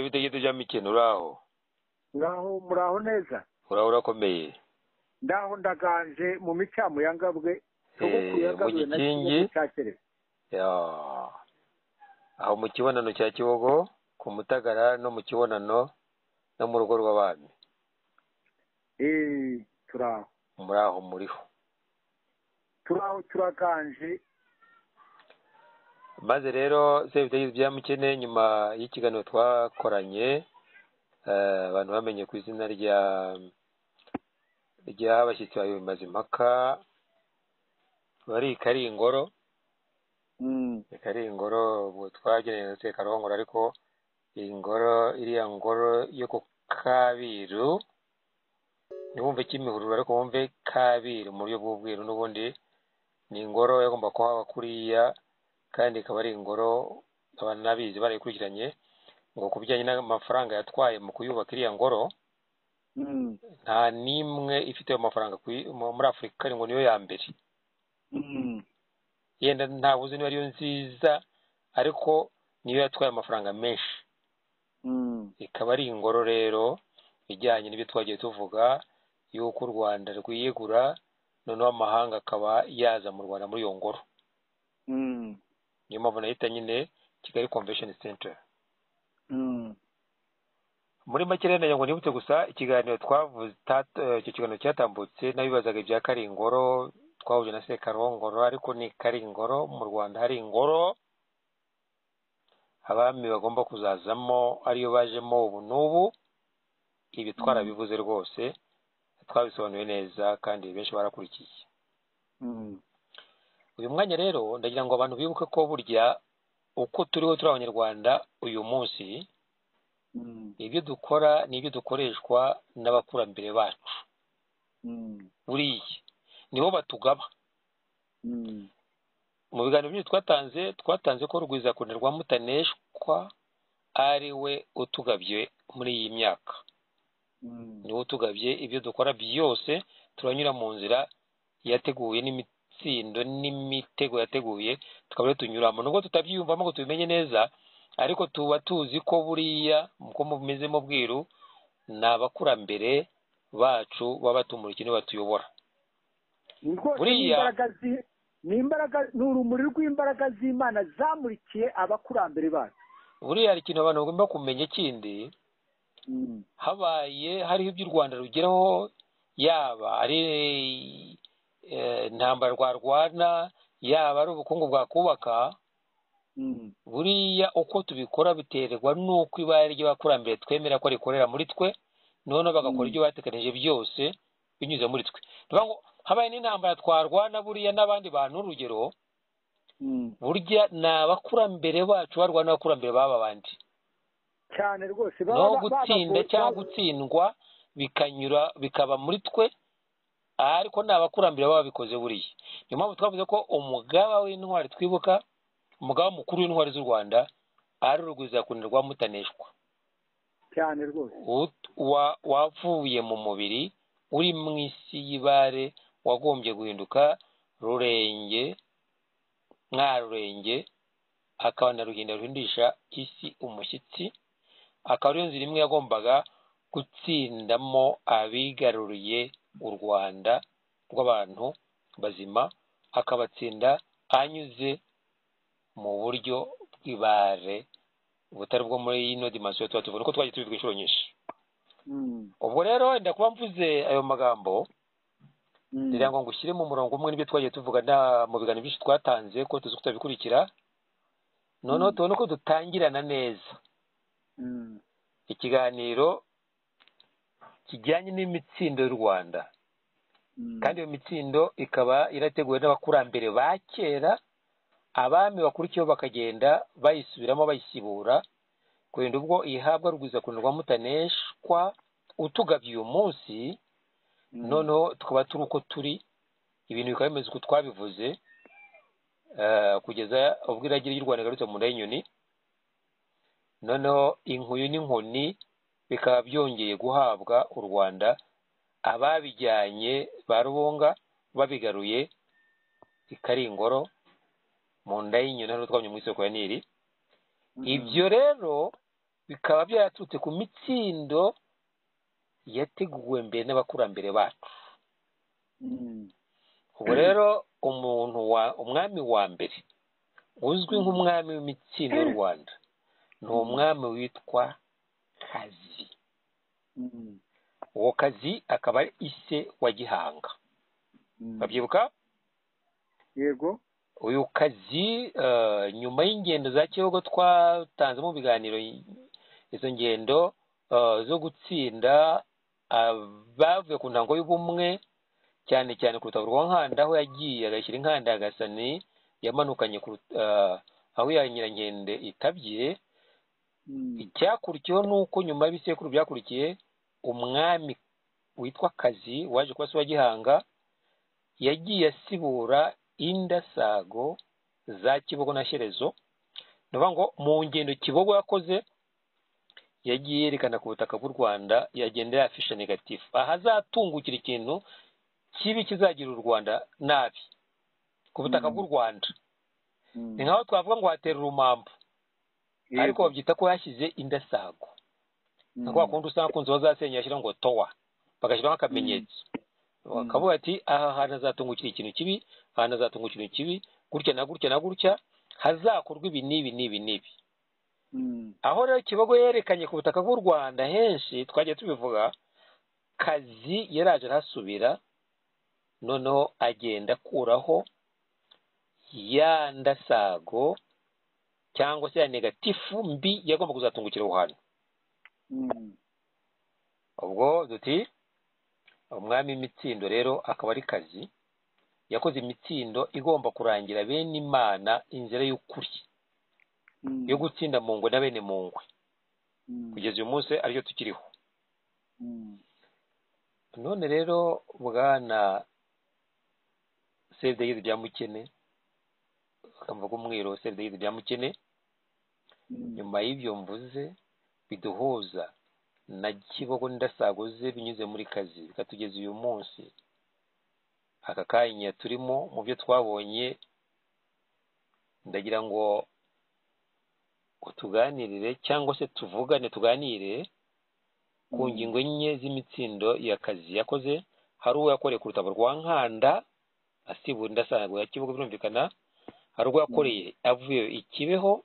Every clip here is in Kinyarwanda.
Sebitekerezo bya Mikeno, uraho? Ngaho, muraho neza? Uraho, urakomeye? Ndaho, ndaganje mu micamo ya Ngabwe, sogokuru ya Mu Ngabwe na Gikingi. Kibogo cya Kereza. Ya. Aho mu kibonano cya Kibogo, ku Mutagara, no mu kibonano, no mu rugo rw'abami. Turaho. Muraho, muriho? Turaho, turaganje. Maze rero Sebitekerezo bya Mukene, nyuma y'ikiganiro twakoranye, abantu bamenye ku izina rya ry'abashyitsi bawe Mazimpaka bari i Karingoro. I Karingoro ubwo twageranye na Sekarongoro, ariko iyi ngoro, iriya ngoro yo ku Kabiru, ntiwumve Kimihurura ariko wumve Kabiru mu buryo bw'ubwiru, n'ubundi ni ingoro yagomba kuhaba kuriya, kandi ikaba ari ingoro abantu n'abizi barayikurikiranye, ngo ku bijyanye n'amafaranga yatwaye mu kuyubaka iriya ngoro, nta n'imwe ifite ayo mafaranga muri Afurika, ngo niyo ya mbere. Yenda ntabwo uzi niba ariyo nziza, ariko niyo yatwaye amafaranga menshi. Ikaba ari ingoro rero ijyanye n'ibyo twagiye tuvuga yuko u Rwanda rwiyegura, noneho amahanga akaba yaza mu Rwanda muri iyo ngoro. Niyo mpamvu nahita nyine Kigali Convention Center. Muri make rero, nagira ngo nibutse gusa ikiganiro twavuze, icyo kiganiro cyatambutse, nabibazaga ibya Karingoro twahuje na Sekarongoro, ariko ni Karingoro. Mu Rwanda hari ingoro abami bagomba kuzazamo, ariyo bajemo ubu n'ubu. Ibi twarabivuze rwose, twabisobanuye neza kandi benshi barakurikiye. Uyu mwanya rero ndagira ngo abantu bibuke ko burya uko turiho turi Abanyarwanda uyu munsi, ibyo dukora ni ibyo dukoreshwa n'abakurambere bacu. Buriya nibo batugaba. Mu biganiro byinshi twatanze ko Rugwizakunda rwa Mutaneshwa ari we utugabye muri iyi myaka. Niwe utugabye ibyo dukora byose, turanyura mu nzira yateguye n'imitsindo n'imitego yateguye, tukaba rero tunyuramo nubwo tutabyiyumvamo ngo tubimenye neza, ariko tuba tuzi ko buriya uko mumeze mu bwiru ni abakurambere bacu baba batumurikiye, nibo batuyobora. Rwose. Buriya ni imbaraga, ni urumuri rw'imbaraga z'Imana zamurikiye abakurambere bacu. Buriya hari ikintu abantu bagomba kumenya kindi. Habaye hariho ibyo u Rwanda rugeraho, yaba ari intambara rwarwana, yaba ari ubukungu bwakubaka, buriya uko tubikora biterwa n'uko ibara ry'abakurambere twemera ko rikorera muri twe, noneho bagakora ibyo bateganije byose binyuze muri twe. Ni ukuvuga ngo habaye n'intambara twarwana buriya n'abandi bantu, urugero, burya ni abakurambere bacu barwana n'abakurambere b'aba bandi. Cyane rwose. No gutsinda cyangwa gutsindwa bikanyura bikaba muri twe, ariko ni abakurambere baba babikoze buriya. Niyo mpamvu twavuze ko umugaba w'intwari twibuka, umugaba mukuru w'intwari z'u Rwanda, ari Rugwizakunda rwa Mutaneshwa. Cyane rwose. Wavuye mu mubiri uri mu isi y'ibare, wagombye guhinduka Rurenge, Mwarurenge, akaba na Ruhinda ruhindisha isi umushyitsi, akaba ariyo nzira imwe yagombaga gutsindamo abigaruriye u Rwanda rw'abantu bazima, akabatsinda anyuze mu buryo bw'ibare butari bwo muri ino dimension tuba tubona uko twagiye tubivuga inshuro nyinshi. Ubwo rero wenda kuba mvuze ayo magambo, ngira ngo ngushyire mu murongo umwe n'ibyo twagiye tuvuga na mu biganiro byinshi twatanze, ko tuzi kutabikurikira, noneho tubone uko dutangirana neza ikiganiro kijyanye n'imitsindo y'u Rwanda. Kandi iyo mitsindo ikaba irateguwe n'abakurambere ba kera, abami bakurikiyeho bakagenda bayisubiramo, bayisibura, kurinda ubwo ihabwa Rugwizakunda rwa Mutaneshwa utugabye uyu munsi. Noneho tukaba turi uko turi, ibintu bikaba bimeze uko twabivuze, kugeza ubwo iragi ry'u Rwanda rigarutse mu nda y'inyoni, noneho inkuyu n'inkoni bikaba byongeye guhabwa u Rwanda, ababijyanye ba Rubunga babigaruye i Karingoro mu nda y'inyoni, hano twabonye mu isoko ya Nili. Ibyo rero Bikaba byaraturutse ku mitsindo yateguwe mbere n'abakurambere bacu. Ubwo rero umuntu wa umwami wa mbere uzwi nk'umwami w'imitsindo y'u Rwanda ni umwami witwa Kazi. Uwo Kazi akaba ari ise wa Gihanga. Babyibuka? Yego. Uyu Kazi, nyuma y'ingendo za Kibogo twatanze mu biganiro, izo ngendo zo gutsinda bavuye ku ntango y'ubumwe, cyane cyane ku rutabo rwa Nkanda, aho yagiye agashyira inkanda ya Gasani yamanukanye aho ya Nyirankende itabye. Icyakurikiyeho ni uko nyuma y'ibisekuru byakurikiye, umwami witwa Kazi waje kuba se wa Gihanga yagiye asibura indasago za Kibogo na Shyerezo. Ni ukuvuga ngo mu ngendo Kibogo yakoze yagiye yerekana ku butaka bw'u Rwanda, yagenda yafisha negatifu ahazatungukira ikintu kibi kizagira u Rwanda nabi ku butaka bw'u Rwanda. Ni nkaho twavuga ngo hatera urumambo, ariko babyita ko yashyize indasago. Nka kwa kundi usanga ku nzu bazasenya bashyiraho ngo towa, bagashyiraho akamenyetso, bakavuga ati aha hantu hazatungukira ikintu kibi, ahantu hazatungukira ikintu kibi, gutya na gutya na gutya, hazakorwa ibi n'ibi n'ibi n'ibi. Aho rero Kibogo yerekanye ku butaka bw'u Rwanda henshi twagiye tubivuga, Kazi yaraje arahasubira, noneho agenda akuraho ya ndasago cyangwa se ya negatifu mbi yagomba kuzatungukira aho hantu. Ubwo duti umwami w'imitsindo rero akaba ari Kazi, yakoze imitsindo igomba kurangira bene Imana inzira y'ukuri yo gutsinda mu ngwe na bene mu ngwe, kugeza uyu munsi aricyo tukiriho. None rero bwana Seridegezi bya Mukene, akamvuga umwiro Seridegezi bya Mukene, nyuma y'ibyo mvuze biduhuza na Kibogo n'indasago ze binyuze muri Kazi bikatugeza uyu munsi, aka kanya turimo mu byo twabonye, ndagira ngo utuganirire cyangwa se tuvugane tuganire ku ngingo enye z'imitsindo ya Kazi yakoze. Hari uwo yakoreye ku rutabo rwa Nkanda asibura indasago ya Kibogo, birumvikana. Hari uwo yakoreye avuye i Kibeho,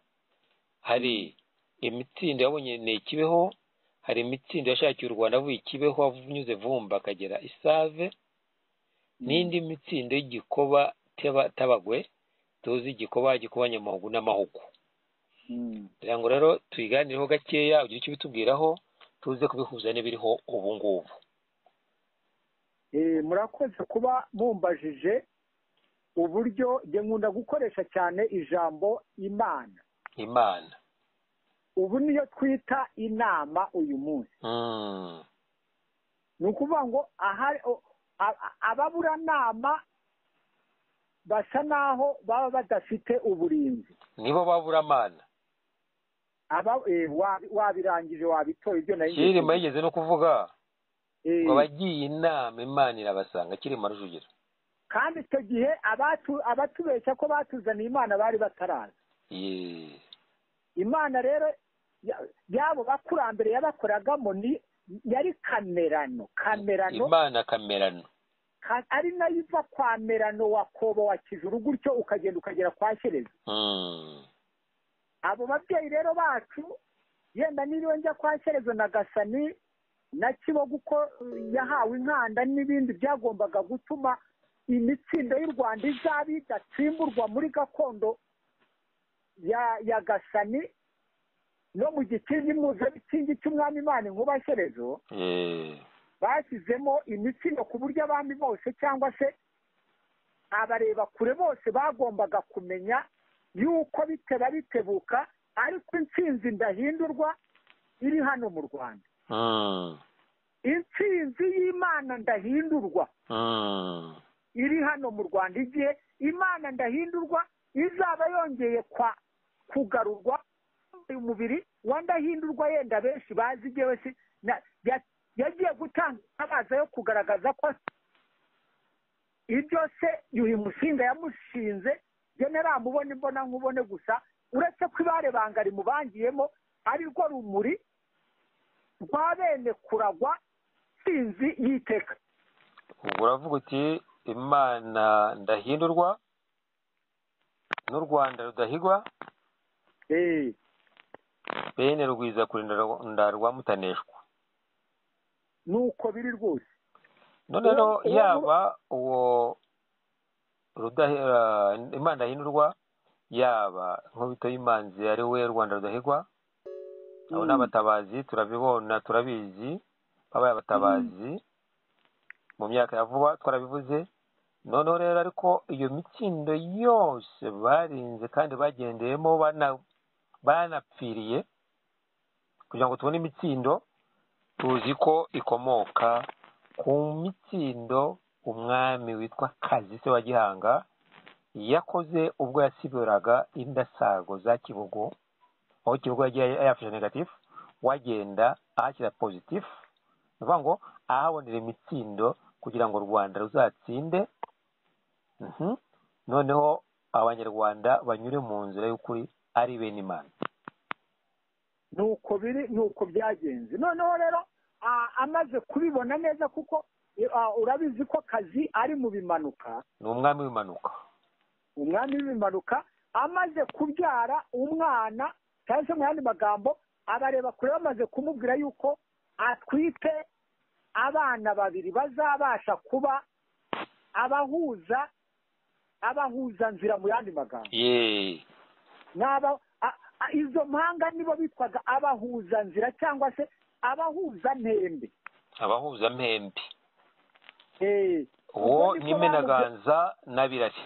hari imitsindo yabonye ni Kibeho, hari imitsindo yashakiye u Rwanda avuye i Kibeho anyuze Vumba akagera i Save, n'indi mitsindo y'Igikoba Tabagwe, tuzi Igikoba, Gikoba Nyamahugu n'Amahugu. Kugira ngo rero tuyiganireho gakeya, ugire icyo ubitubwiraho, tuze kubihuza n'ibiriho ubu ngubu. Murakoze kuba mumbajije uburyo njye nkunda gukoresha cyane ijambo Imana. Imana ubu niyo twita inama uyu munsi. Ni ukuvuga ngo ababuranama basa naho baba badafite uburinzi, nibo baburamana. Wabirangije wabitoye ibyo nari Kirima yigeze no kuvuga ngo abagiye inama Imana irabasanga. Kirima Rujugira. Kandi icyo gihe abatubeshya ko batuzaniye Imana bari bataraza. Imana rero yabo bakurambere yabakoragamo ni yari kamerano, kamerano, Imana kamerano, ari nayo iva kwa Merano wa Kobo wa Kijuru, gutyo ukagenda ukagera kwa Shyerezo. Abo babyeyi rero bacu, yenda niriwe njya kwa Shyerezo na Gasani na Kibogo uko yahawe inkanda n'ibindi byagombaga gutuma imitsindo y'u Rwanda izaba idatsimburwa muri gakondo ya Gasani no mu gikingi mpuzabitsingi cy'umwami Imana Inkuba Shyerezo. Bashyizemo imitsindo ku buryo abami bose cyangwa se abareba kure bose bagombaga kumenya yuko biteba bitebuka, ariko intsinzi ndahindurwa iri hano mu Rwanda. Intsinzi y'Imana ndahindurwa iri hano mu Rwanda. Igihe Imana ndahindurwa izaba yongeye kwa kugarurwa umubiri wa Ndahindurwa, yenda benshi bazi igihe yagiye gutanga amazi yo kugaragaza ko ibyo se Yuhi Musinga yamushinze, jye ntaramubona imbona nkubone gusa, uretse ko ibare banga rimubangiyemo ari rwo rumuri rwa bene kuragwa sinzi y'iteka. Ubwo uravuga uti Imana ndahindurwa n'u Rwanda rudahigwa, bene rugwiza kurinda rwa mutaneshwa. Nuko biri rwose. Noneho yaba uwo Imana ndahindurwa, yaba Nkubito y'Imanzi ari we Rwanda rudahigwa, abo ni abatabazi, turabibona, turabizi, babaye abatabazi mu myaka ya vuba, twarabivuze. Noneho rero ariko iyo mitsindo yose barinze kandi bagendeyemo banapfiriye kugira ngo tubone imitsindo, tuzi ko ikomoka ku mitsindo umwami witwa Kazi se wa Gihanga yakoze ubwo yasiburaga indasago za Kibogo, aho Kibogo yagiye yafashe negatif, wagenda ahashyira positif, ni ukuvuga ngo ahabonera imitsindo kugira ngo u Rwanda ruzatsinde. Noneho Abanyarwanda banyure mu nzira y'ukuri ari bene Imana. Nuko biri, nuko byagenze. Noneho rero amaze kubibona neza, kuko urabizi ko Kazi ari mu bimanuka, ni umwami w'ibimanuka, umwami w'ibimanuka, amaze kubyara umwana, cyangwa se mu yandi magambo abareba kure bamaze kumubwira yuko atwite abana babiri bazabasha kuba abahuza nzira, mu yandi magambo. Izo mpanga nibo bitwaga abahuza nzira cyangwa se abahuza mpembe. Abahuza mpembe. Uwo ni Menaganza na Birari.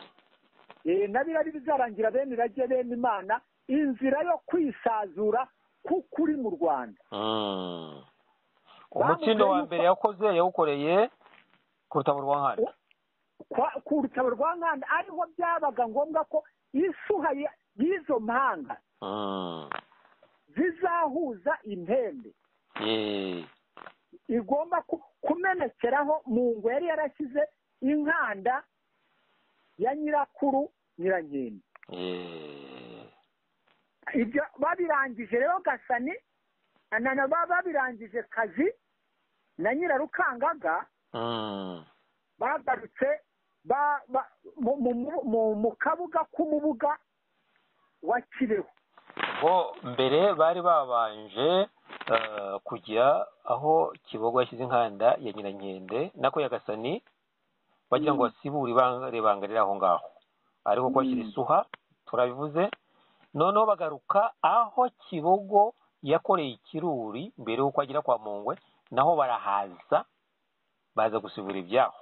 Na Birari bizarangira bene irage bene Imana, inzira yo kwisazura kukuri mu Rwanda. Umutsindo wa mbere yakoze yawukoreye ku Rutabo rwa Nkanda. Ku Rutabo rwa Nkanda ariho byabaga ngombwa ko isuha y'izo mpanga zizahuza impembe igomba kumenekeraho mu ngo yari yarashyize inkanda ya nyirakuru Nyirankende. Ibyo babirangije rero Gasani na babirangije Kazi na Nyirarukangaga, bagarutse mu kabuga k'umubuga wa Kibeho. Bo mbere bari babanje kujya aho Kibogo yashyize inkanda ya Nyirankende nako ya Gasani, bagira ngo basibure ibanga riri aho ngaho, ariko kubashyira isuha turabivuze. Noneho bagaruka aho Kibogo yakoreye ikiruri mbere y'uko agera kwa Mungwe, naho barahaza baza gusibura ibyaho,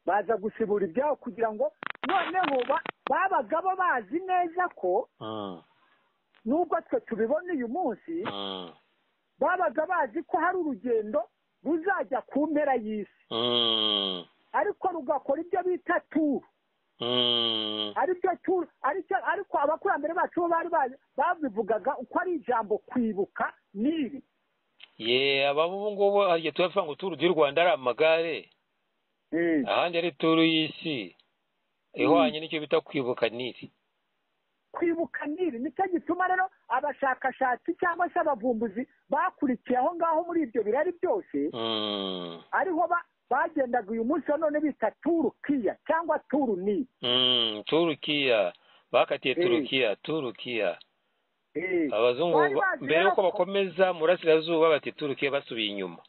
baza gusibura ibyaho kugira ngo noneho babaga bo bazi neza ko nubwo twe tubibona uyu munsi, babaga bazi ko hari urugendo ruzajya ku mpera y'isi, ariko rugakora ibyo bita turu, aribyo turu, ariko abakurambere bacu bo bari babivugaga uko ari ijambo kwibuka niri. Aba ngubu hari tubavuga ngo turu y'u Rwanda ari amagare, ahandi ari turu y'isi ihwanye n'icyo bita kwibuka niri. Kwibuka niri nicyo gituma rero abashakashatsi cyangwa se abavumbuzi bakurikiye aho ngaho muri ibyo birari byose, ariho bagendaga uyu munsi wa none bita Turukiya cyangwa Turuni. Turukiya bakatiye Turukiya, Turukiya. Abazungu mbere yuko bakomeza murasirazuba bati Turukiya basubiye inyuma.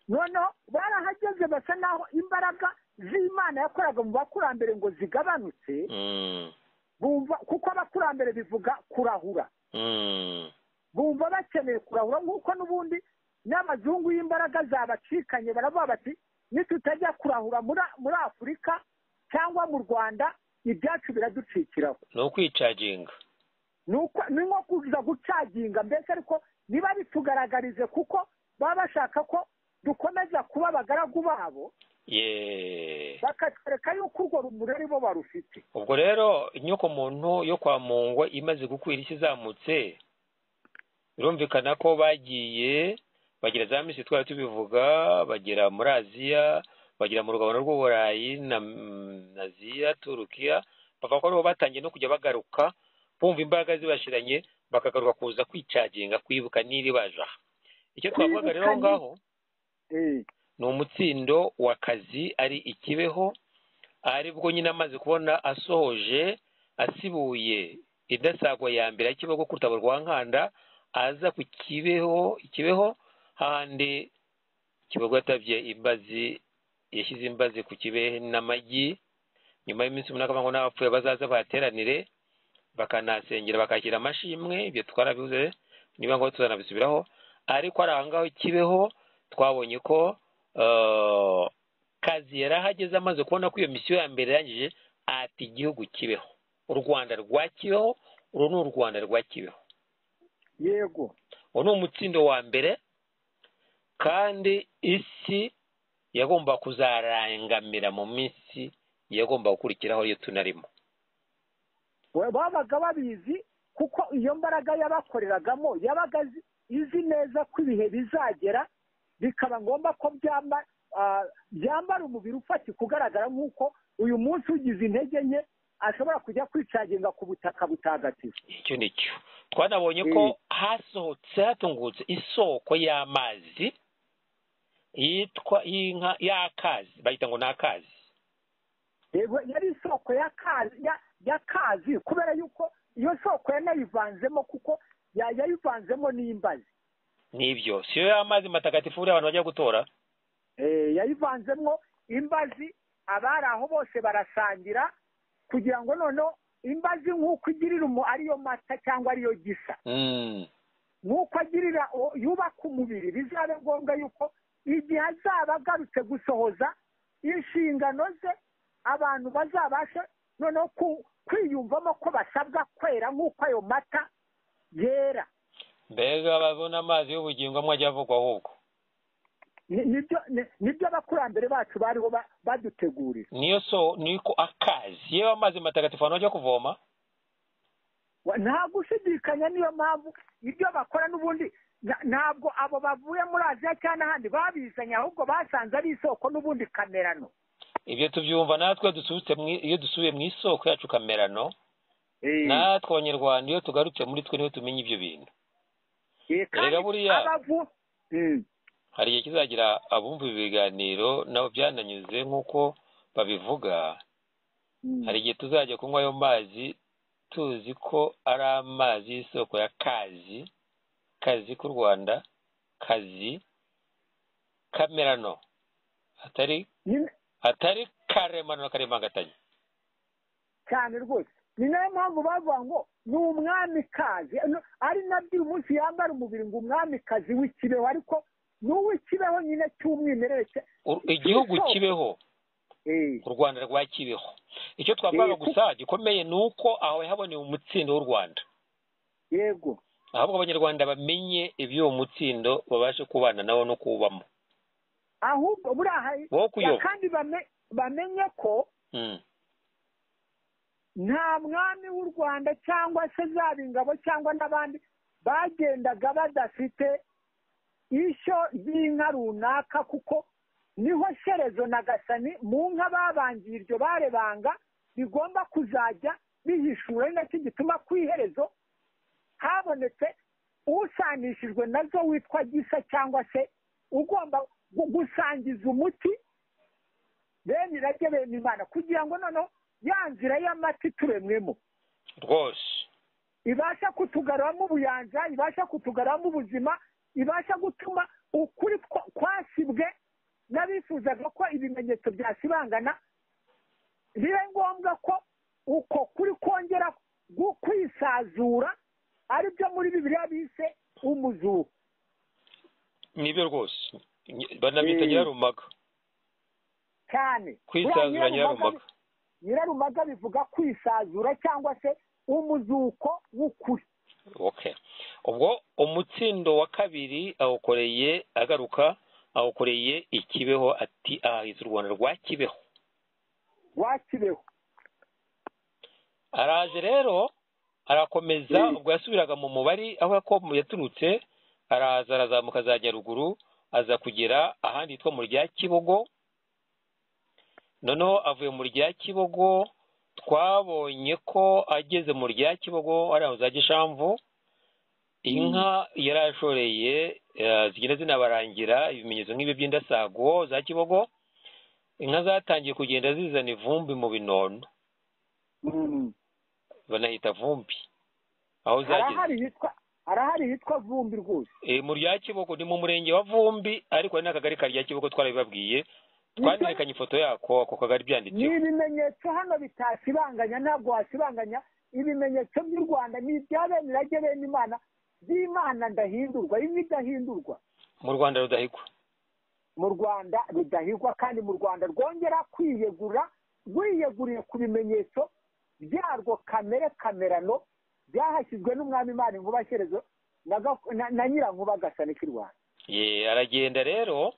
Noneho barahageze basa naho imbaraga z'Imana yakoraga mu bakurambere ngo zigabanutse, bumva kuko abakurambere bivuga kurahura, bumva bakeneye kurahura nk'uko n'ubundi n'abazungu y'imbaraga zabacikanye baravuga bati nitutajya kurahura muri Afurika cyangwa mu Rwanda ibyacu biraducikiraho. Ni ukwicaginga, ni nko kuza gucaginga mbese, ariko niba bitugaragarize kuko baba bashaka ko dukomeza kuba abagaragu babo, bakatwereka yuko urwo rumuri ari bo barufite. Ubwo rero inyoko muntu yo kwa Mungwe imaze gukwira isi izamutse, birumvikana ko bagiye bagira za misi twari tubivuga, bagera muri Aziya, bagera mu rugabano rw'Uburayi na Aziya, Turukiya, bava ko ariho batangiye no kujya bagaruka bumva imbaraga zibashiranye, Bakagaruka kuza kwicaginga, kwibuka n'iri baje aha. Icyo twavugaga rero aho ngaho ni umutsindo wa Kazi ari ikibeho, aribwo nyine amaze kubona asohoje asibuye idasagwa ya mbere ya Kibeho ku rutabo rwa Nkanda, aza ku Kibeho. Ikibeho hahandi Kibogo yatabye imbazi, yashyize imbazi ku Kibehe n'amagi. Nyuma y'iminsi 8 akavuga ngo n'abapfuye bazaza bahateranire, bakanasengera, bakakira amashimwe. Ibyo twarabivuze, niba ngo tuzanabisubiraho. Ariko ari aho ngaho Kibeho twabonye ko Kazi yarahageze amaze kubona ko iyo misiyo ya mbere yarangije, ati igihugu Kibeho, u Rwanda rwa Kibeho, uru ni u Rwanda rwa Kibeho. Yego, uwo ni umutsindo wa mbere, kandi isi yagomba kuzarangamira mu minsi yagomba gukurikiraho iyo tunarimo. Babaga babizi kuko iyo mbaraga yabakoreragamo yabaga izi neza ko ibihe bizagera bikaba ngombwa ko byambara umubiri ufatika ugaragara, nk'uko uyu munsi ugize intege nke ashobora kujya kwicaginga ku butaka butagatifu. Icyo ni cyo twanabonye ko hasohotse hatungutse isoko y'amazi yitwa y'inka y'akazi, bayita ngo ni akazi. Yego, yari isoko y'akazi kubera yuko iyo soko yanayivanzemo, kuko yayivanzemo n'imbazi. Nibyo, siyo y'amazi matagatifu buriya abantu bajya gutora. Yayivanzemo imbazi, abari aho bose barasangira, kugira ngo noneho imbazi nk'uko igirira ariyo mata cyangwa ariyo gisa, nk'uko agirira yubaka umubiri, bizabe ngombwa yuko igihe azaba agarutse gusohoza inshingano ze, abantu bazabashe noneho kwiyumvamo ko basabwa kwera nk'uko ayo mata yera. Mbega babona amazi y'ubugingo amwe ajya avugwa ahubwo. Nibyo abakurambere bacu bariho badutegurira. Niyo so niko akazi, yewe amazi matagatifu abantu bajya kuvoma. Nta gushidikanya, niyo mpamvu ibyo bakora n'ubundi ntabwo abo bavuye muri Aziya cyangwa ahandi babizanye, ahubwo basanze ari isoko n'ubundi kamerano. Ibyo tubyumva natwe iyo dusubiye mu isoko yacu kamerano, natwe Abanyarwanda iyo tugarutse muri twe niho tumenya ibyo bintu. Erega buriya hari igihe kizagira abumva ibiganiro nabo byananyuze nk'uko babivuga. Hari igihe tuzajya kunywa ayo mazi tuzi ko ari amazi y'isoko ya Kazi, Kazi k'u Rwanda, Kazi kamerano, atari karemano na karemangatanya cyane rwose. Ni nayo mpamvu bavuga ngo ni umwamikazi, ari nabyo uyu munsi yambara umubiri ngo umwamikazi w'ikibeho, ariko n'uw'ikibeho nyine cy'umwimerere, igihugu Kibeho, u Rwanda rwa Kibeho. Icyo twavugaga gusa gikomeye ni uko aho haboneye umutsindo w'u Rwanda. Yego, ahubwo Abanyarwanda bamenye iby'uwo mutsindo babashe kubana nawo no kuwubamo. Ahubwo buriya kandi bamenye ko nta mwami w'u Rwanda cyangwa se zaba ingabo cyangwa n'abandi bagendaga badafite ishyo ry'inka runaka, kuko niho Shyerezo na Gasani mu nka babangiye iryo barebanga bigomba kuzajya bihishura. Ari nacyo gituma ku iherezo habonetse usanishijwe nazo witwa Gisa, cyangwa se ugomba gusangiza umuti bene irage bene Imana, kugira ngo noneho ya nzira y'amata ituremwemo rwose ibasha kutugaruramo ubuyanja, ibasha kutugaruramo ubuzima, ibasha gutuma ukuri kwasibwe n'abifuzaga ko ibimenyetso byasibangana, bibe ngombwa ko uko kuri kongera kwisazura, aribyo muri Bibiliya bise umuzuko. Nibyo rwose, banabita Nyirarumaga cyane. Kwisazura Nyirarumaga. Nyirarumaga bivuga kwisazura cyangwa se umuzuko w'ukuri. Okay, ubwo umutsindo wa kabiri awukoreye agaruka, awukoreye ikibeho, ati ahize u Rwanda rwa Kibeho, rwa Kibeho. Araje rero arakomeza, ubwo yasubiraga mu mubari aho yaturutse, araza arazamuka za Nyaruguru, aza kugera ahandi hitwa mu rya Kibogo. Noneho avuye mu rya Kibogo, twabonye ko ageze mu rya Kibogo ari aho za Gishamvu, Inka yarashoreye zigenda zinabarangira ibimenyetso nk'ibyo by'indasago za Kibogo. Inka zatangiye kugenda zizana ivumbi mu binono, banahita Vumbi aho zageze. Arahari hitwa Vumbi rwose. Mu rya Kibogo ni mu murenge wa Vumbi, ariko hari n'akagari ka rya Kibogo twarabibabwiye, twanerekanye ifoto yako ako kagari byanditseho. Ni ibimenyetso hano bitasibanganya, ntabwo wasibanganya ibimenyetso by'u Rwanda, ni ibya bene irage bene Imana by'Imana ndahindurwa, imwe idahindurwa mu Rwanda rudahigwa, mu Rwanda rudahigwa, kandi mu Rwanda rwongera kwiyegura, rwiyeguriye ku bimenyetso byarwo kamere kamerano byahashyizwe n'umwami Imana Inkuba Shyerezo na Nyirankuba Gasani k'i Rwanda. Aragenda rero,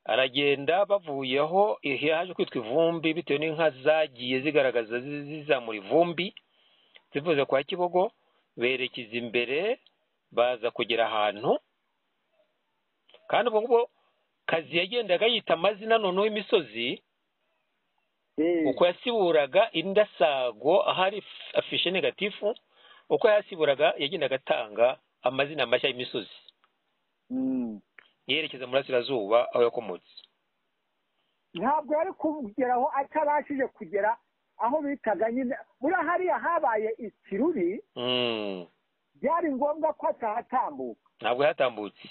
aragenda bavuyeho haje kwitwa Ivumbi bitewe n'inka zagiye zigaragaza zizamura ivumbi zivuze kwa Kibogo, berekeza imbere baza kugera ahantu, kandi ubwo ngubwo Kazi yagendaga yita amazina noneho imisozi, uko yasiburaga indasago ahari afishe negatifu, uko yasiburaga yagendaga atanga amazina mashya y'imisozi yerekeza mu burasirazuba aho yakomotse. Ntabwo yari kugeraho atabashije kugera aho bitaga nyine muri hariya habaye ikiruri, byari ngombwa ko atahatambuka. Ntabwo yatambutse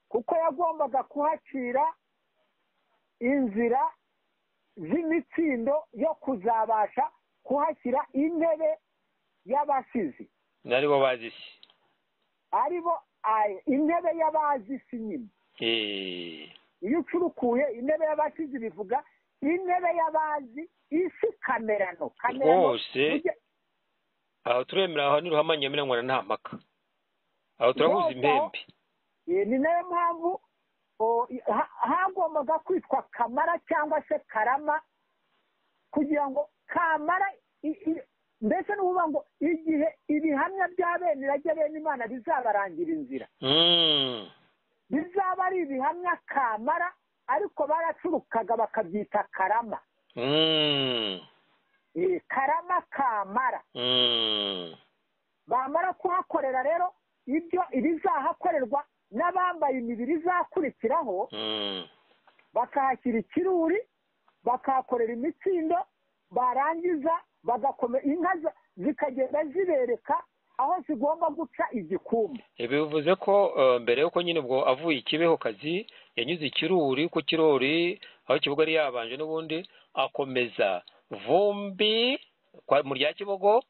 kuko yagombaga kuhacira inzira z'imitsindo yo kuzabasha kuhashyira intebe y'abasizi, naribo bazisi, aribo intebe y'abazisi nyine. Iyo ucurukuye intebe y'abasizi bivuga intebe y'abazi isi kamerano rwose. Aho turemera, aho ni Ruhamanya mirangwa nta mpaka, aho turahuza impembe. Ni nayo mpamvu hagombaga kwitwa Kamara cyangwa se Karama, kugira ngo Kamara mbese ni ukuvuga ngo igihe ibihamya bya bene irage bene Imana bizabarangira inzira, bizaba ari ibihamya Kamara, ariko baracurukaga bakabyita Karama. Karama Kamara. Bamara kuhakorera rero ibyo ibizahakorerwa n'abambaye imibiri izakurikiraho, bakahashyira ikiruri, bakahakorera imitsindo, barangiza bagakome inka zikagenda zibereka aho zigomba guca igikumba. Bivuze ko mbere yuko nyine ubwo avuye Ikibeho Kazi yanyuze ikiruri, ku kirori aho Kibogo yari yabanje n'ubundi akomeza Vumbi mu rya Kibogo,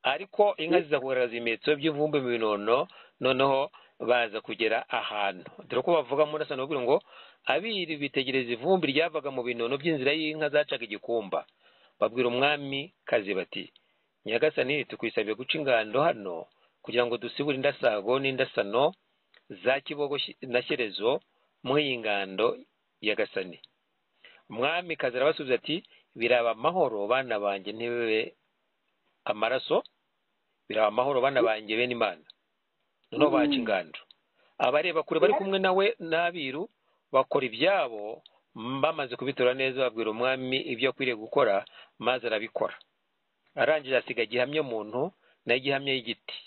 ariko inka ziza kugaragaza ibimenyetso by'ivumbi mu binono, noneho baza kugera ahantu dore ko bavuga muri Murasano ngo abiri bitegereza ivumbi ryavaga mu binono by'inzira y'inka zacaga igikumba, babwira umwami Kazi bati Nyagasani tukwisabiye guca ingando hano kugira ngo dusibure indasago n'indasano za Kibogo na Shyerezo muri iyi ngando ya Gasani. Umwami Kazi arabasubiza ati biraba amahoro bana banjye ntibibe amaraso, biraba amahoro bana banjye bene Imana. Noneho baca ingando, abareba kure bari kumwe nawe n'abiru bakora ibyabo, bamaze kubitora neza babwira umwami ibyo akwiriye gukora, maze arabikora. Arangije asiga gihamya muntu na gihamya y'igiti,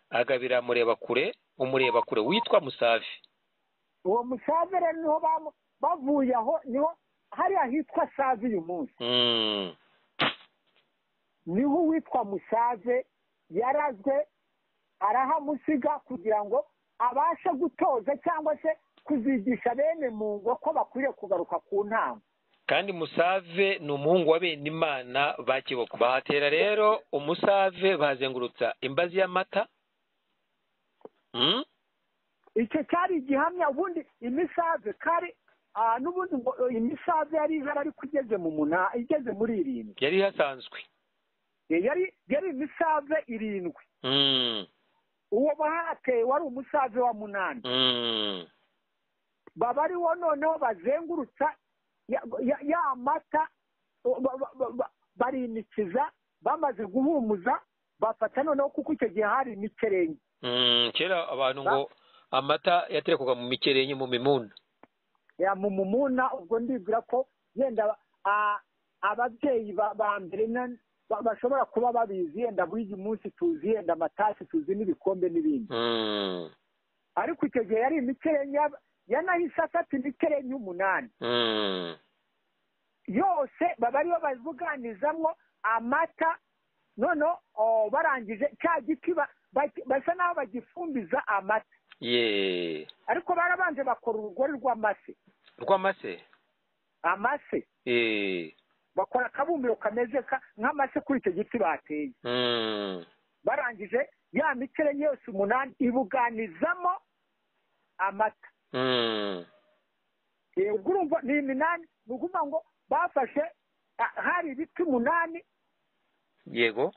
agabira mureba kure, umureba kure witwa Musave. Uwo Musave rero niho bavuye aho, niho hariya hitwa Save uyu munsi. Niho uwitwa Musave yarazwe, arahamusiga kugira ngo abashe gutoza cyangwa se kuzigisha bene mungo ko bakwiriye kugaruka ku ntama. Kandi Musave ni umuhungu wa bene Imana ba Kiboko. Bahatera rero Umusave bazengurutsa imbazi y'amata. Icyo cyari igihamya. Ubundi imisave kari n'ubundi imisave yari ihari ariko igeze mu munani, igeze muri 7 yari hasanzwe, yari imisave 7. Uwo bahateye wari umusave wa 8. Baba ari wo noneho bazengurutsa ya mata, barinikiza, bamaze guhumuza bafata noneho, kuko icyo gihe hari imikerenke. Kera abantu ngo amata yaterekwaga mu mikerenke, mu mimuna. Ya mu mumuna. Ubwo ndibwira ko yenda ababyeyi ba mbere bashobora kuba babizi, yenda buri munsi tuzi yenda amatasi, tuzi n'ibikombe n'ibindi. Ariko icyo gihe yari imikerenya, yanahise afata imikerenya 8 yose, baba ariyo bavuganizamo amata. Noneho barangije cya giti basa naho bagifumbiza amata. Ariko barabanje bakora urugori rw'amase. Rw'amase? Amase. Bakora akabumbiro kameze nk'amase kuri icyo giti bateye. Barangije ya mikerenya yose 8 ibuganizamo amata. Ubwo urumva ni 8, ni ukuvuga ngo bafashe hari ibiti 8. Yego.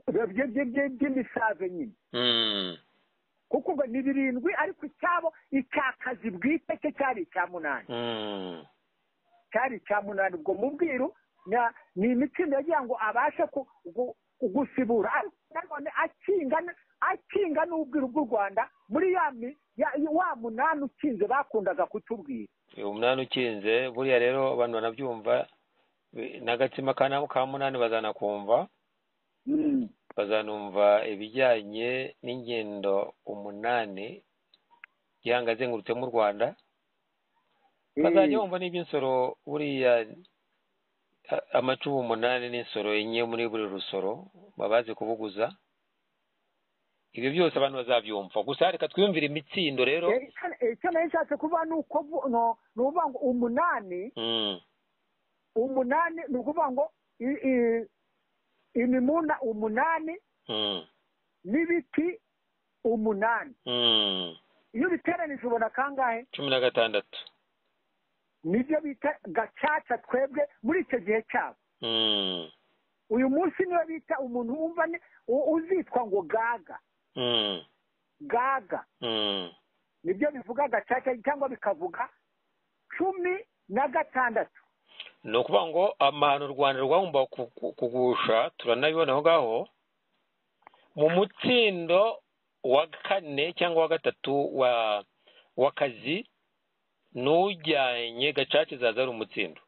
By'imisave nyine. Kuko ngo ni 7, ariko icyabo icyakazi bwite cye cyari icya 8. Cyari icya 8. Ubwo mu bwiru ni imitsindo yagira ngo abashe gusibura, ariko nanone akinga n'ubwiru bw'u Rwanda muri wa 8 ukinze bakundaga kutubwira. 8 ukinze buriya rero abantu banabyumva, n'agatsima ka 8 bazanakumva. Bazanumva ibijyanye n'ingendo 8 Gihanga azengurutse mu Rwanda. Bazajya bumva n'iby'insoro, buriya amacumu 8 n'insoro 4 muri buri rusoro babazi kubuguza. Ibyo byose abantu bazabyumva. Gusa reka twiyumvire imitsindo rero. Icyo nashatse kuvuga ni uko ni ukuvuga ngo 8 8 ni ukuvuga ngo imimuna 8 n'ibiti 8. Iyo ubiteranije ubona kangahe? 16. Nibyo bita gacaca twebwe muri icyo gihe cyabo. Uyu munsi niyo bita umuntu wumva uzitwa ngo gaga. Gaga. Nibyo bivuga gacaca cyangwa bikavuga 16. Ni ukuvuga ngo amahano u Rwanda rwagomba kugusha, turanabibona aho ngaho mu mutsindo wa 4 cyangwa wa 3 w'akazi, n'ujyanye gacaca izaza ari umutsindo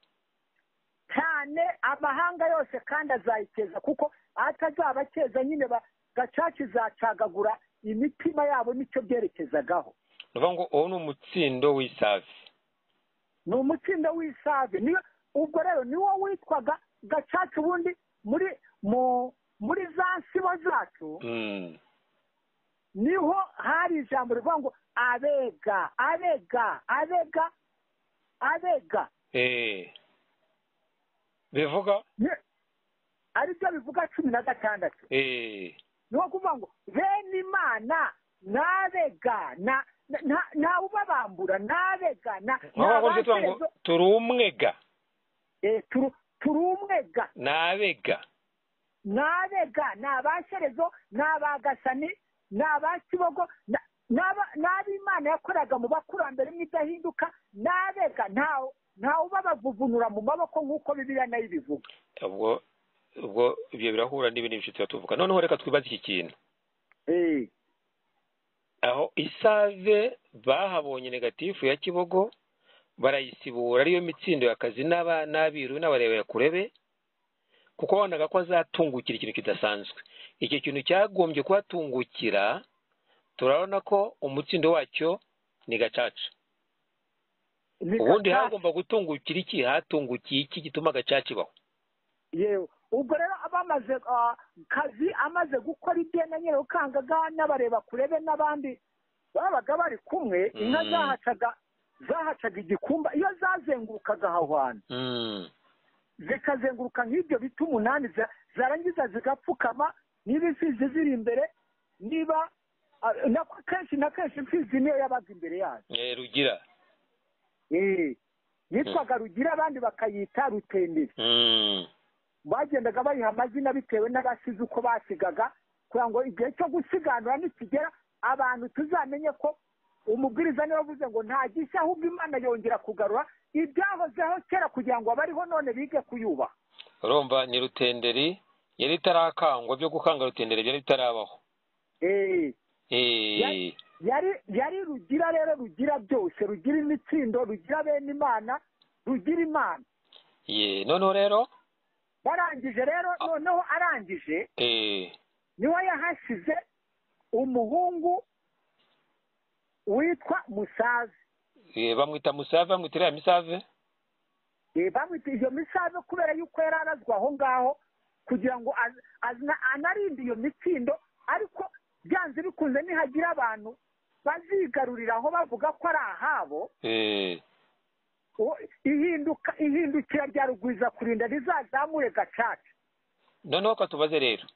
cyane. Amahanga yose kandi azayikeza, kuko atazaba akeza nyine gacaca izacagagura imitima yabo, nicyo byerekezagaho. Ni ukuvuga ngo uwo ni umutsindo w'isave. Ni umutsindo w'isave. Niyo ubwo rero niwo witwaga gacaca. Ubundi muri za nsibo zacu niho hari ijambo rivuga ngo abega, abega, abega, abega. Bivuga aribyo bivuga 16. Ni ukuvuga ngo bene Imana n'abega, nta ubabambura, n'abega, turi umwega. Turi umwega. N'abega. N'abega ni abashyerezo, ni abagasani, ni abakibogo, n'ab'Imana yakoraga mu bakurambere n'idahinduka. N'abega ntawe ubabavuvunura mu maboko nk'uko Bibiliya nayo ibivuga. Ubwo ibyo birahura n'ibindi bishuti tuvuga. Noneho reka twibaze iki kintu. Aho isave bahabonye negatifu ya Kibogo barayisibura, ariyo mitsindo y'akazi n'abiru n'abarebera kurebe, kuko wabonaga ko azatungukira ikintu kidasanzwe. Icyo kintu cyagombye kuhatungukira, turabona ko umutsindo wacyo ni gacaca. Ubundi hagomba gutungukira iki? Hatungukiye iki gituma gacaca ibaho? Yewe ubwo rero abamaze kazi amaze gukora ibye na Nyirarukangaga n'abareba kurebe n'abandi babaga bari kumwe, inka zahacaga igikumba iyo zazengurukaga aho hantu. Zikazenguruka nk'ibyo biti 8, zarangiza zigapfukama, niba imfizi ziri imbere, niba kenshi na kenshi imfizi niyo yabaga imbere yazo. Rugira. Yitwaga Rugira, abandi bakayita Rutenderi. Bagendaga bayiha amazina bitewe n'abasizi uko basigaga, kugira ngo igihe cyo gusiganura nikigera abantu tuzamenye ko umubwiriza niwe wavuze ngo nta gishya, ahubwo Imana yongera kugarura ibyahozeho kera kugira ngo abariho none bige kuyubaha. Urumva ni Rutenderi yari itarakangwa, byo gukanga Rutenderi byari bitarabaho. Yari Rugira rero, Rugira byose, Rugira imitsindo, Rugira bene Imana, Rugira Imana. Noneho rero Barangije rero noneho arangije niwe yahasize umuhungu witwa Musave. Bamwita Musave, bamwita iriya Misave. Bamwita iyo Misave kubera yuko yari arazwa aho ngaho kugira ngo anarinde iyo mitsindo, ariko byanze bikunze nihagira abantu bazigarurira aho bavuga ko ari ahabo, ihindukira rya Rugwiza kurinda rizazamure Gacaca. Noneho ko tubaze rero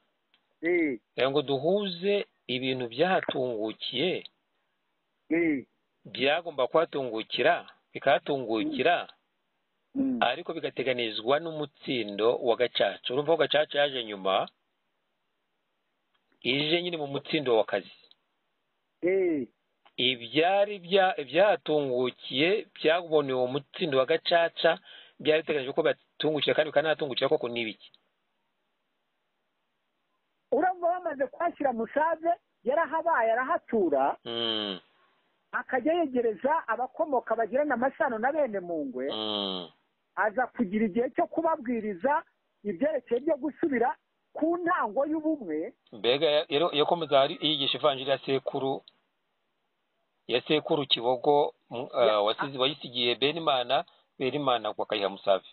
ngo duhuze ibintu byahatungukiye, byagomba kuhatungukira bikahatungukira, ariko bigateganizwa n'umutsindo wa Gacaca. Urumva ko Gacaca yaje nyuma, ije nyine mu mutsindo wa kazi. Ibyari byahatungukiye byabonewe umutsindo wa Gacaca, byari biteganijwe ko batungukira kandi bikanahatungukira koko. Ni ibiki? Urumva bamaze kuhashyira Musave, yarahabaye arahatura, akajya yegereza abakomoka bagirana amasano na bene Mungwe, aza kugira igihe cyo kubabwiriza ibyerekeye byo gusubira ku ntango y'ubumwe. Mbega yakomeza yigisha ivanjiri ya sekuru, ya sekuru Kibogo, wayisigiye Benimana, Benimana akayiha Musave.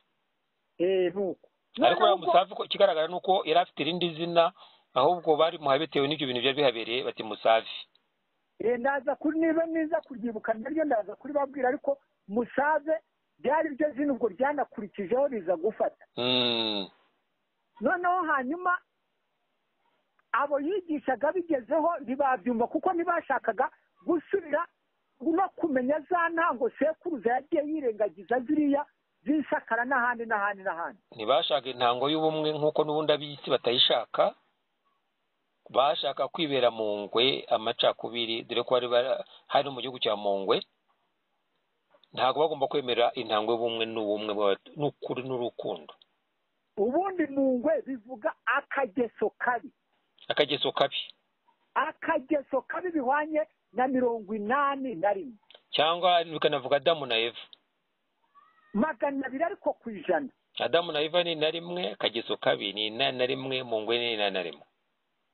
Nuko ariko Musave ikigaragara nuko yari afite irindi zina, ahubwo bari muhaye bitewe n'ibyo bintu byari bihabereye, bati Musave. Ndaza kuri niba niza kuryibuka naryo ndaza kuribabwira, ariko Musave byari byo zina ubwo ryanakurikijeho riza gufata. Noneho hanyuma abo yigishaga bigezeho ntibabyumva, kuko ntibashakaga gusubira no kumenya za ntango sekuruza yagiye yirengagiza ziriya z'isakara n'ahandi n'ahandi n'ahandi. Ntibashaka intango y'ubumwe nk'uko n'ubundi ab'isi batayishaka, bashaka kwibera mu ngwe amacakubiri, dore ko hari no mu gihugu cya Mungwe. Ntabwo bagomba kwemera intango y'ubumwe n'ubumwe n'ukuri n'urukundo. Ubundi Mungwe bivuga akageso kabi. Akageso kabi. Akageso kabi bihwanye na 81. Cyangwa bikanavuga Adamu na Eva. 200 ariko ku 100. Adamu na Eva ni 1, akageso kabi ni 81, Mungwe ni 81.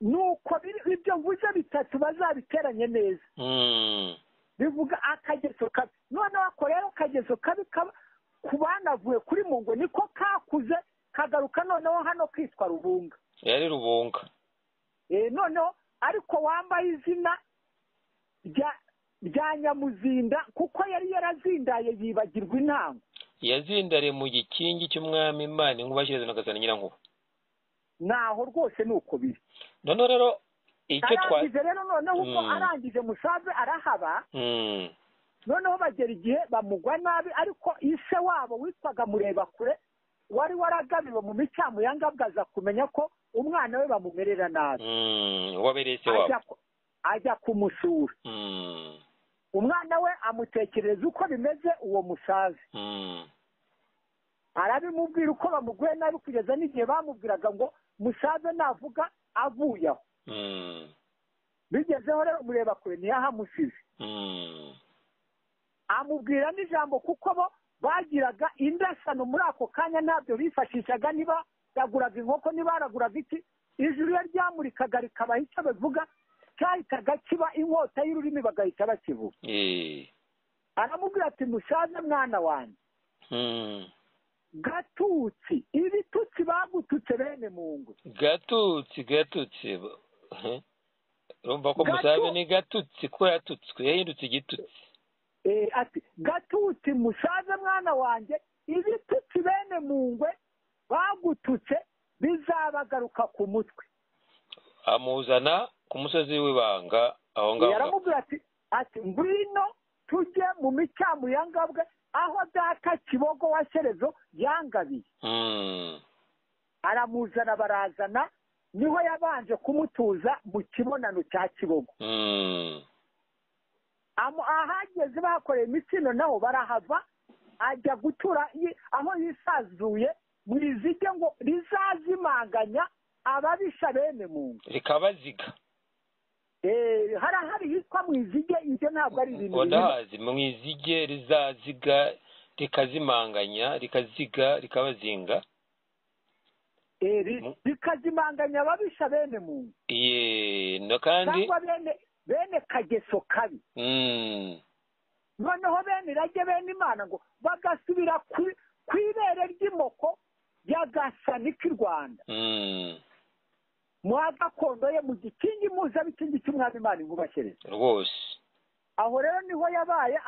Nuko ibyo mvuze bitatu bazabiteranye neza. Bivuga akageso kabi. Noneho ako rero akageso kabi ku banavuye kuri Mungwe niko kakuze kagaruka noneho hano kitwa Rubunga. Yari Rubunga. Noneho ariko wambaye izina rya Nyamuzinda, kuko yari yarazindaye yibagirwa intango. Yazindariye mu gikingi cy'umwami Imana inkuba Shyerezo na Gasana Nyirankuba. Naho rwose nuko biri. Noneho rero icyo twarangije rero noneho ubwo arangije Musave arahaba, noneho bagera igihe bamugwa nabi, ariko ise wabo witwaga Murebakure wari waragabiwe mu micyamu ya Ngabwa aza kumenya ko umwana we bamumerera nabi. Wabereye se wabo ajya kumusura. Umwana we amutekereza uko bimeze uwo Musave. Arabimubwira uko bamuguye nabi, kugeza n'igihe bamubwiraga ngo Musave navuga avuye aho. Bigezeho rero Murebakure ntiyahamusize. Amubwira n'ijambo kuko bo bagiraga indasano muri ako kanya, ntabyo bifashishaga, niba yaguraga inkoko, niba yaraguraga iki, ijuru iyo ryamurikaga rikabaha icyo bavuga, cyahitaga kiba inkota y'ururimi bagahita bakivuga. Aramubwira ati Musave mwana wanjye, Gatutsi, ibitutsi bagututse bene Mungwe. Gatutsi, Gatutsi. Urumva ko Musave ni Gatutsi ko yatutswe, yahindutse igitutsi. Ati Gatutsi Musave mwana wanjye, ibitutsi bene Mungwe bagututse bizabagaruka ku mutwe. Amuzana ku musozi w'ibanga aho ngaho. Yaramubwira ati ngwino tujye mu micyamu ya Ngabwe aho data Kibogo wa Shyerezo yangabiye. Aramuzana barazana, niho yabanje kumutuza mu kibonano cya Kibogo. Ahageze bakoreye imitsino naho barahava, ajya gutura aho yisazuye mu izige ngo rizazimanganya ababisha bene Mungu, rikabaziga. Hari hitwa mu izige, ibyo ntabwo ari ibintu ndahazi. Mu izige rizaziga rikazimanganya, rikaziga, rikabazinga. Rikazimanganya ababisha bene muntu. No kandi cyangwa bene kageso kabi. Noneho bene irage bene Imana ngo bagasubira ku ibere ry'imoko ya Gasani k'i Rwanda. Mwa gakondo ye mu gikingi mpuzabikingi cy'umwami Imana Inkuba Shyerezo. Rwose. Aho rero niho yabaye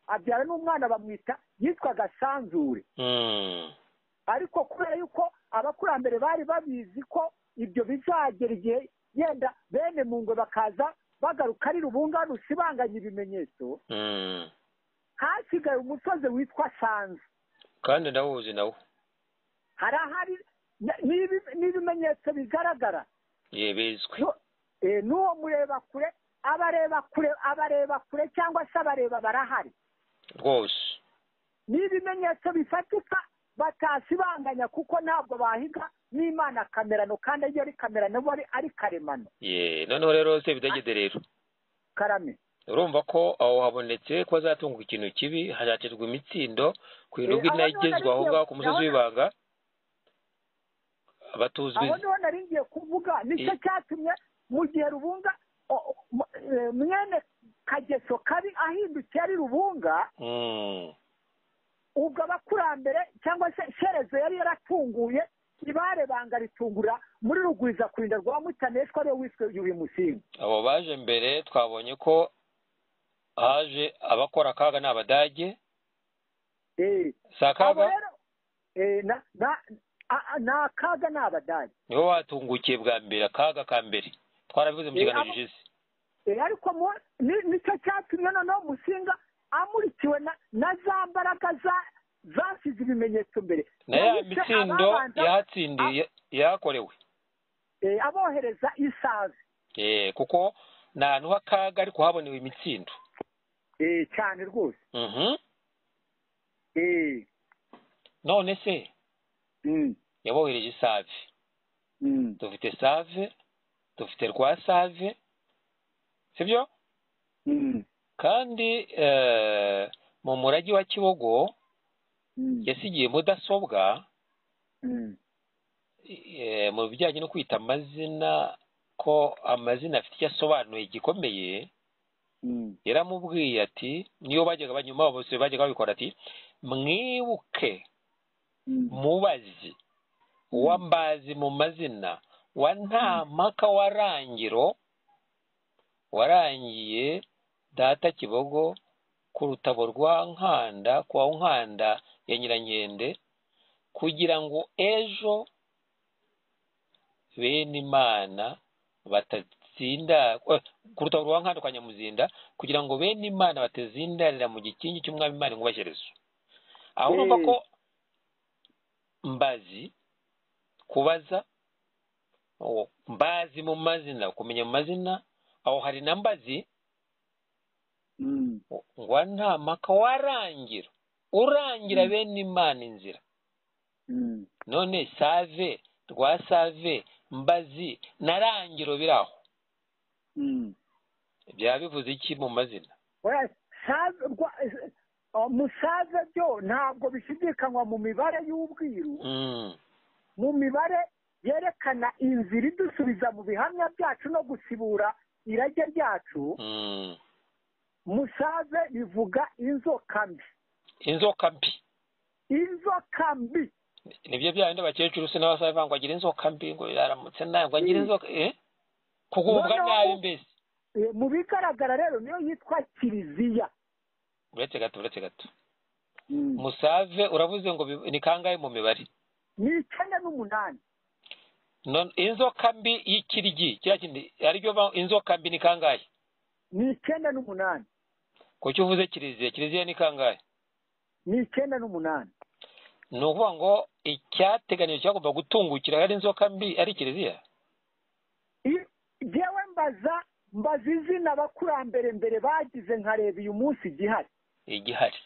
abyara n'umwana bamwita yitwaga Sanzure. Ariko kubera yuko abakurambere bari babizi ko ibyo bizagera igihe yenda bene Mungwe bakaza bagaruka ari Rubunga rusibanganya ibimenyetso, hasigaye umusozi witwa Sanzu. Kandi ndawuzi nawo. Harahari n'ibimenyetso bigaragara. Bizwi. N'uwo mureba kure, abareba kure, abareba kure cyangwa se abareba barahari. Rwose. N'ibimenyetso bifatika batasibanganya kuko ntabwo bahiga n'Imana kamerano, kandi iyo ari kamerano bo ari karemano. Noneho rero se bidagede rero. Karame. Urumva ko aho habonetse ko hazatunguka ikintu kibi, hazaterwa imitsindo ku bintu bw'inagezwa aho ngaho ku musozi w'ibanga. Abatuzwi. Aho niho nari ngiye kuvuga, nicyo cyatumye mu gihe Rubunga mwene Kageso kabi ahindukiye ari Rubunga, ubwo abakurambere cyangwa se Shyerezo yari yaratunguye ibare banga ritungura muri Rugwiza kurinda rwa Mutaneshwa ariwe wiswe Yuhi Musinga. Abo baje mbere twabonye ko haje abakora akaga n'Abadage. Si akaga? Ni akaga n'Abadage. Nibo batungukiye bwa mbere, akaga ka mbere twarabivuze mu kiganiro gishize. Ariko nicyo cyatumye noneho Musinga amurikiwe na za mbaraga zasize ibimenyetso mbere. Na ya mitsindo yahatsindiye yakorewe. Abohereza isazi. Kuko ni ahantu h'akaga ariko habonewe imitsindo. Cyane rwose. None se yabohereje isave. Dufite Save, dufite Rwasave, sibyo? Kandi mu murage wa Kibogo yasigiye mudasobwa mu bijyanye no kwita amazina, ko amazina afite icyo asobanuye gikomeye. Yaramubwiye ati, niyo bajyaga banyuma bose bajyaga babikora, ati mwibuke mubazi wa Mbazi mu mazina wa Ntampaka wa Rangiro warangiye data Kibogo ku rutabo rwa Nkanda kwa Nkanda ya Nyirankende, kugira ngo ejo bene Imana batatsinda ku rutabo rwa Nkanda kwa Nyamuzinda, kugira ngo bene Imana batazindarira mu gikingi cy'umwami Imana Inkuba Shyerezo. Aho urumva ko Mbazi kubaza, Mbazi mu mazina, kumenya mu mazina, aho hari na Mbazi ngo Ntampaka warangira urangira bene Imana inzira. None Save, Rwasave, Mbazi na Rangiro biraho byaba bivuze iki mu mazina? Musave byo ntabwo bishidikanywa mu mibare y'ubwiru, mu mibare yerekana inzira idusubiza mu bihamya byacu no gusibura irage ryacu. Musave bivuga inzoka mbi. Inzoka mbi. Inzoka mbi. Nibyo bya bindi abakecuru se n'abasaza bavuga ngo agira inzoka mbi, ngo yaramutse nabi, ngo agira inzoka, kugubwa nabi mbese. Mu bigaragara rero niyo yitwa Kiliziya. Uretse gato, uretse gato. Musave uravuze ngo ni kangahe mu mibare? Ni 98. None inzoka mbi y'ikirigi kiriya kindi aribyo inzoka mbi ni kangahe? Ni 98. Kuki uvuze Kiliziya? Kiliziya ni kangahe? Ni 98. Ni ukuvuga ngo icyateganijwe cyagomba gutungukira ari inzoka mbi ari Kiliziya? Jewe mbaza izina abakurambere mbere bagize, nkareba uyu munsi gihari. Igihari.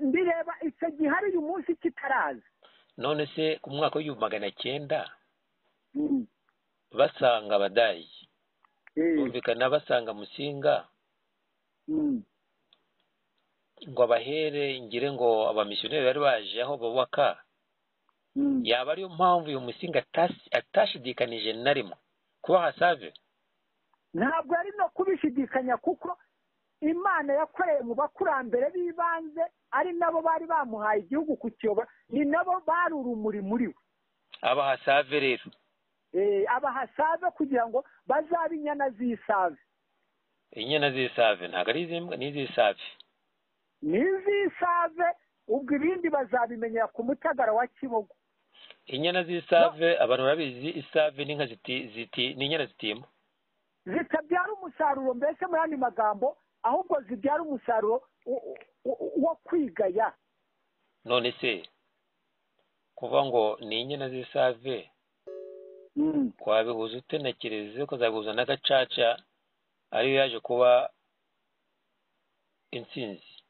Ndireba icyo gihari uyu munsi kitaraza. None se ku mwaka w'1900 basanga Abadage, bumvikana basanga Musinga ngo abahere, ngire ngo abamisiyoneri bari baje aho bubaka, Yaba ariyo mpamvu uyu Musinga atashidikanije na rimwe kuba Hasave? Ntabwo ari no kubishidikanya, kuko Imana yakoreye mu bakurambere b'ibanze, ari nabo bari bamuhaye igihugu kukiyobora, ni nabo bari urumuri muri we. Abahasave rero abahasave kugira ngo bazabe inyana z'isave. Inyana z'isave ntabwo ari iz'imbwa, ni iz'isave. Ni iz'isave, ubwo ibindi bazabimenyera ku Mutagara wa Kibogo. Inyana z'isave abantu barabizi, isave n'inka ziti ni inyana zitima, zitabyara umusaruro mbese mu yandi magambo, ahubwo zibyara umusaruro wo kwigaya. None se kuvuga ngo ni inyana z'isave wabihuza ute na Kiliziya, ukazabihuza na Gacaca ariyo yaje kuba intsinzi?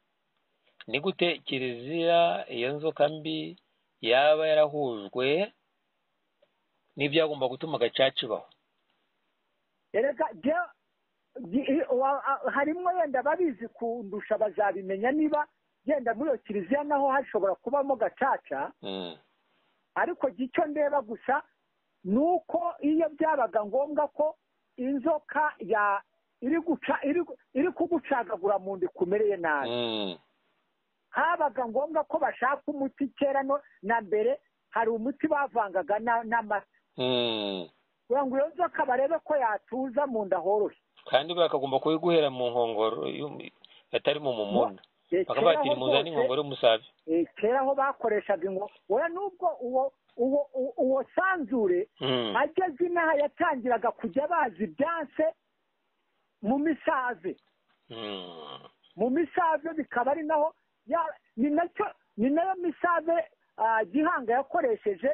Ni gute Kiliziya iyo nzoka mbi yaba yarahujwe n'ibyagomba gutuma Gacaca ibaho? Erega harimo yenda babizi kundusha bazabimenya niba yenda muri iyo Kiliziya naho hashobora kubamo Gacaca. Ariko icyo ndeba gusa ni uko iyo byabaga ngombwa ko inzoka ya iri kugucagagura mu nda ikumereye nabi, habaga ngombwa ko bashaka umuti. Kera no na mbere hari umuti bavangaga n'amata kugira ngo iyo nzoka barebe ko yatuza mu nda horoshye. Kandi bakagomba kubiguhera mu nkongoro atari mu mumuna, bakaba bati muzane inkongoro y'umusave. Kera aho bakoreshaga inkongoro, oya, nubwo uwo sanzure ageze inaha yatangiraga kujya bazi ibyanse mu misave. Mu misave bikaba ari naho ni nayo misave Gihanga yakoresheje,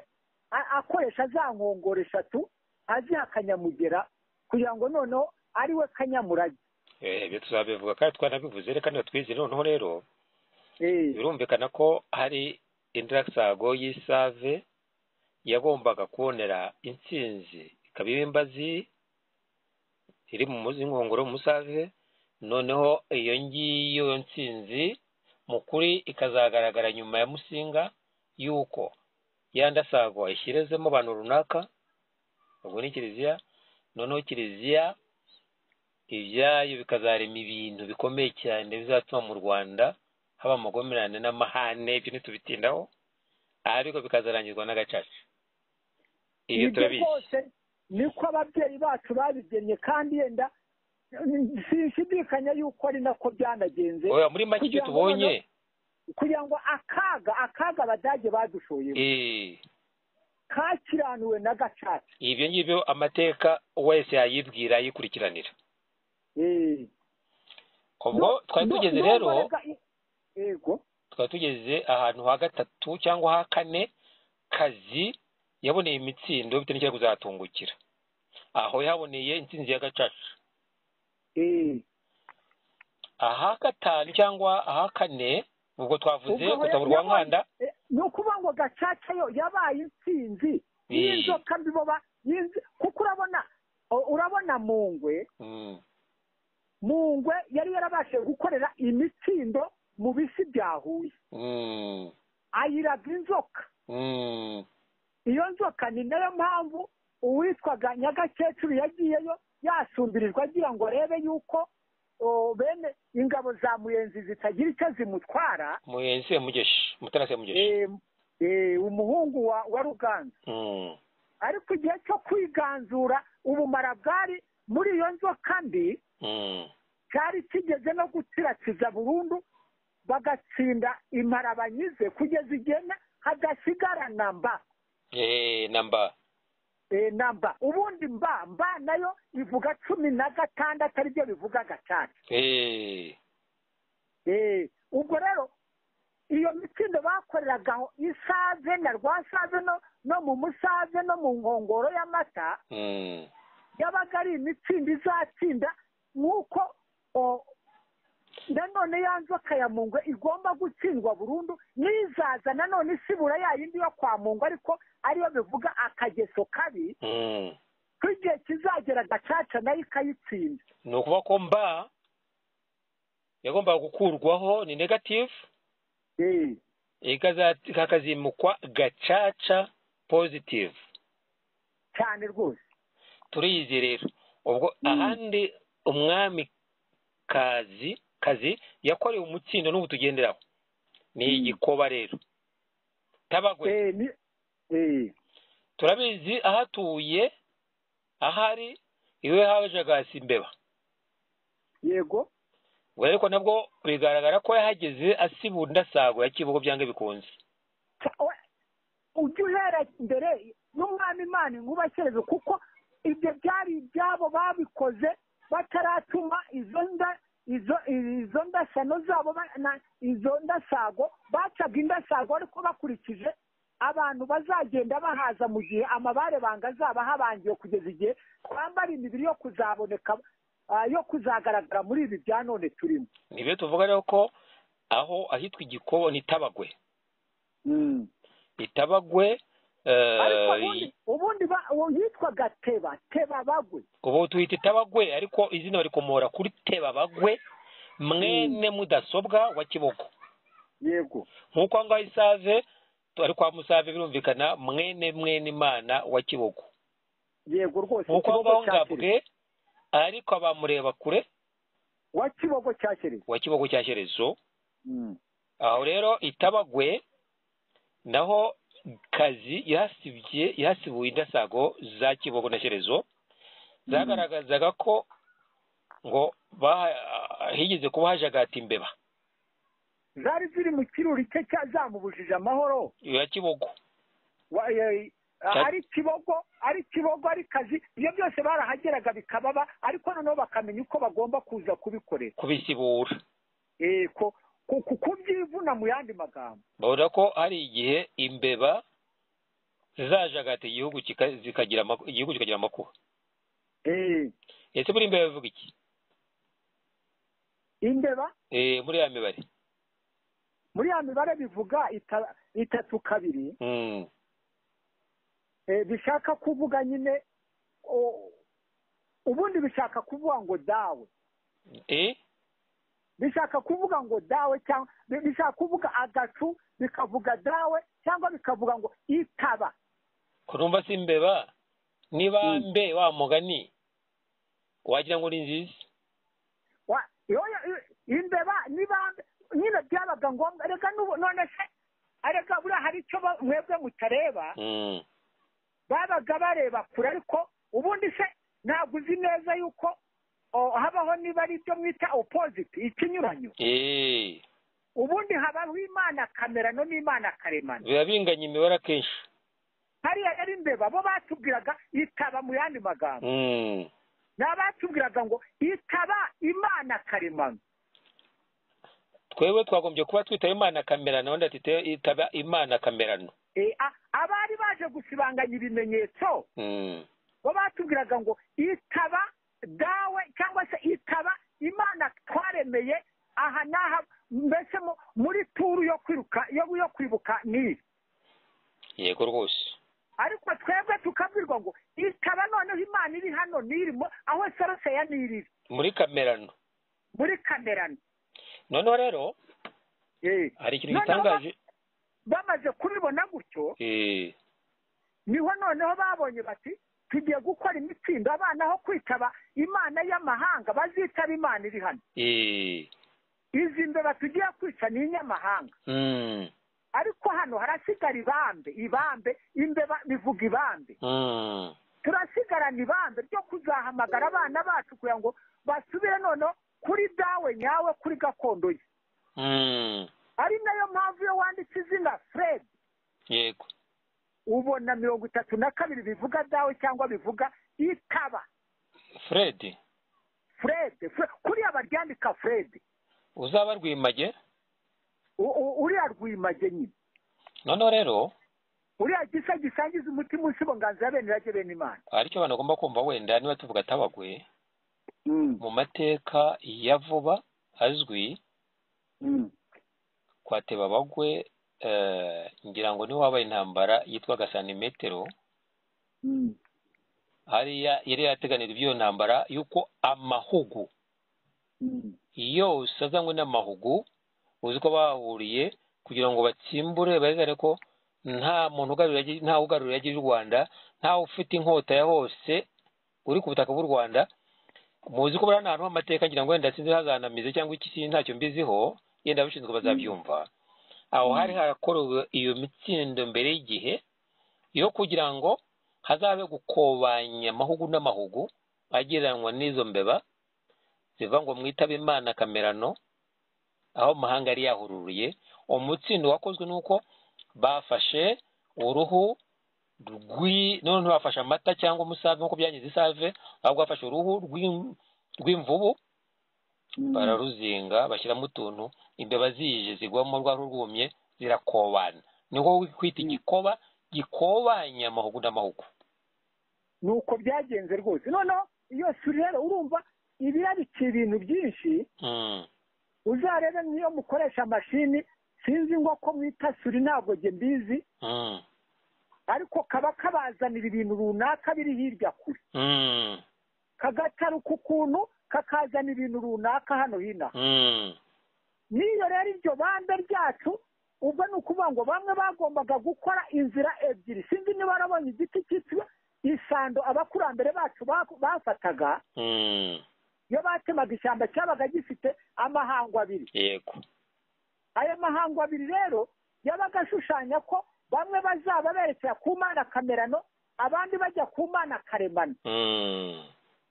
akoresha za nkongoro eshatu aziha Kanyamugera kugira ngo noneho ariwe Kanyamurage. Ibyo tuzabivuga kandi twanabivuze, reka niba noneho rero birumvikana ko hari indasago y'isave yagombaga kubonera intsinzi, ikaba imbazi iri mu nkongoro y'umusave, noneho iyo ngiyo ntsinzi mu kuri ikazagaragara nyuma ya Musinga, yuko ya ndasago ayishyirezemo abantu runaka, ubwo ni Kiliziya. Noneho Kiliziya ibyayo bikazarema ibintu bikomeye cyane bizatuma mu Rwanda haba amagomerane n'amahane, ibyo ntitubitindaho, ariko bikazarangizwa n'Agacaca. Ibyo turabizi niko ababyeyi bacu babigennye, kandi yenda sinshidikanya yuko ari nako byanagenze. Oya, muri make icyo tubonye kugira ngo akaga Abadage badushoye kakiranuwe na Gacaca. Ibyo ngibyo amateka wese yayibwira ayikurikiranira. Ubwo twari tugeze rero, twari tugeze ahantu ha gatatu cyangwa ha kane Kazi yaboneye imitsindo bitewe n'icyo kuzatungukira. Aho yahaboneye intsinzi ya Gacaca. Aha gatanu cyangwa aha kane ubwo twavuze kutaburwa Nkanda. Ni ukuvuga ngo Gacaca yo yabaye intsinzi y'inzoka mbi boba, kuko urabona Mungwe. Mungwe yari yarabashije gukorera imitsindo mu bisi bya Huye, ayiraga inzoka. Iyo nzoka ni nayo mpamvu uwitwaga Nyagakecuru yagiyeyo yasumbirijwe agira ngo arebe yuko bene ingabo za Muyenzi zitagira icyo zimutwara. Muyenzi Semugeshi, Mutara Semugeshi, umuhungu wa Ruganzu. Ariko igihe cyo kwiganzura ubumara bwari muri iyo nzoka mbi cyari kigeze no gutsiratsiza burundu, bagatsinda imparabanyize kugeza igihe hadasigara namba. Namba. Namba ubundi mba nayo ivuga 16 aribyo bivuga Gacaca. Ubwo rero iyo mitsindo bakoreragaho isave na rwasave no mu musave no mu nkongoro y'amata, yabaga ari imitsindo izatsinda nk'uko nanone ya nzoka ya Mungwe igomba gutsindwa burundu, nizaza nanone isibura ya yindi yo kwa Mungwe, ariko ariyo bivuga akageso kabi, ko igihe kizagera Gacaca nayo ikayitsinda. Ni ukuvuga ko mba yagombaga gukurwaho ni negative, Hakazimukwa gacaca positive cyane rwose. Turiyizi rero ubwo ahandi umwami kazi yakorewe umutsindo n'ubu tugenderaho ni Igikoba rero Tabagwe. Turabizi ahatuye ahari iwe hajagasi imbeba. Yego. Ubwo ariko nabwo bigaragara ko yahageze asibura indasago ya Kibogo byange bikunze. Ujya uhera mbere n'umwami Imana inkuba Shyerezo, kuko ibyo byari ibyabo babikoze bataratuma izo ndasano zabo, izo ndasago bacaga indasago ariko bakurikije abantu bazagenda bahaza mu gihe amabare banga azaba habangiye kugeza igihe twambara imibiri yo kuzaboneka yo kuzagaragara muri ibi bya none turimo. Nibyo tuvuga rero ko aho ahitwa Igikobo ni Tabagwe. Itabagwe ubundi yitwaga Teba Bagwe. Ubu tuhita Itabagwe ariko izina barikomora kuri Teba Bagwe mwene Mudasobwa wa Kibogo. Yego. Nkuko aho ngaho Isave ari kwa Musave birumvikana mwene Imana wa Kibogo. Yego rwose. Nkuko aho ngaho Ngabwe ariko abamureba kure wa Kibogo cya Shyerezo. Wa Kibogo cya Shyerezo. Aho rero Itabagwe naho Kazi yasibuye indasago za Kibogo na Shyerezo zagaragazaga ko ngo higeze kuba hajagata imbeba zari ziri mu kiruri cye cyazamubujije amahoro ya Kibogo. Ari Kibogo, ari Kibogo, ari Kazi, ibyo byose barahageraga bikababa, ariko noneho bakamenya uko bagomba kuza kubikorera, kubisibura, kubyivuna mu yandi magambo. Babona ko hari igihe imbeba zizajagata igihugu zikagira igihugu kikagira amakuba. Ese muri imbeba bivuga iki? Imbeba? Muri ya mibare. Muri ya mibare bivuga 3 2. Bishaka kuvuga nyine ubundi bishaka kuvuga ngo dawe. Bishaka kuvuga ngo dawe cyangwa bishaka kuvuga agacu, bikavuga dawe cyangwa bikavuga ngo itaba. Kurumva si imbeba niba mbe wa mugani wagira ngo ni nziza. Imbeba niba nyine byabaga ngombwa. Reka none se areka buriya hari icyo mwebwe mutareba. Babaga bareba kure, ariko ubundi se ntabwo uzi neza yuko habaho niba ari ibyo mwita opposite, ikinyuranyo. Ubundi habaho Imana kamerano n'Imana karemano. Biba binganya imibare akenshi. Hariya yari imbeba, bo batubwiraga itaba mu yandi magambo. N'abatubwiraga ngo itaba Imana karemano. Twebwe twagombye kuba twita Imana kamerano, wenda itaba Imana kamerano. Abari baje gusibanganya ibimenyetso bo batubwiraga ngo itaba dawe cyangwa se itaba Imana twaremeye aha n'aha, mbese muri turu yo kwiruka yo kwibuka ni yego rwose. Ariko twebwe tukabwirwa ngo itaba noneho Imana iri hano nirimo aho sarose ya niriri muri kamerano. Muri kamerano. Noneho rero hari ikintu gitangaje bamaze kubibona gutyo. Niho noneho babonye bati tugiye gukora imitsindo abana aho kwitaba Imana y'amahanga bazitaba Imana iri hano. Izi mbeba tugiye kwica ni inyamahanga. Ariko hano harasigara ibambe, imbeba bivuga ibambe. Turasigarana ibambe ryo kuzahamagara abana bacu kugira ngo basubire noneho kuri dawe nyawe, kuri gakondo ye. Ari nayo mpamvu iyo wanditse izina Fred, yego, ubona 32 bivuga dawe cyangwa bivuga itaba. Fred kuriya baryandika Fred uzaba Rwimage, uriya Rwimage nyine. Noneho rero uriya gisa gisangiza umutima usibo nganza bene irage bene Imana. Aricyo abantu bagomba kumva wenda niba tuvuga Tabagwe mu mateka ya vuba azwi kwa Tebabagwe, ngira ngo niho habaye intambara yitwaga santimetero. Hariya yari yateganira ibyo ntambara yuko amahugu yose azanywe n'amahugu, uzi ko bahuriye kugira ngo batsimbure berekane ko nta muntu nta ugarura irage ry'u Rwanda, ntawe ufite inkota ya hose uri ku butaka bw'u Rwanda. Muzi ko buriya ni ahantu h'amateka, ngira ngo wenda sinzi hazanamize cyangwa iki, ntacyo mbiziho, yenda ababishinzwe bazabyumva. Aho hari harakorewe iyo mitsindo mbere y'igihe yo kugira ngo hazabe gukobanya amahugu n'amahugu agereranywa n'izo mbeba ziva ngo mwitabe Imana kamerano, aho amahanga yari yahururiye. Umutsindo wakozwe nuko bafashe uruhu none bafashe amata cyangwa umusave nk'uko byangize isave, ahubwo bafashe uruhu rw'imvubu bararuzinga bashyiramo utuntu, imbeba zije zigwamo rwa rwumye zirakobana. Niko kwita igikoba gikobanya amahugu n'amahugu. Nuko byagenze rwose. Noneho iyo suri rero urumva ibirabitse ibintu byinshi. Uzarebe nk'iyo mukoresha mashini, sinzi ngo ko mwita suri ntabwo jye mbizi, ariko kaba kabazanira ibintu runaka biri hirya kure, kagataruka ukuntu kakazana ibintu runaka hano hino. N'iyo rero iryo bande ryacu, ubwo ni ukuvuga ngo bamwe bagombaga gukora inzira ebyiri. Sinzi niba warabonye igiti cyitwa isando abakurambere bacu bafataga, iyo batemaga ishyamba cyabaga gifite amahango abiri. Yego. Ayo mahango abiri rero yabaga ashushanya ko bamwe bazaba berekera ku Mana kamerano, abandi bajya ku Mana karemano.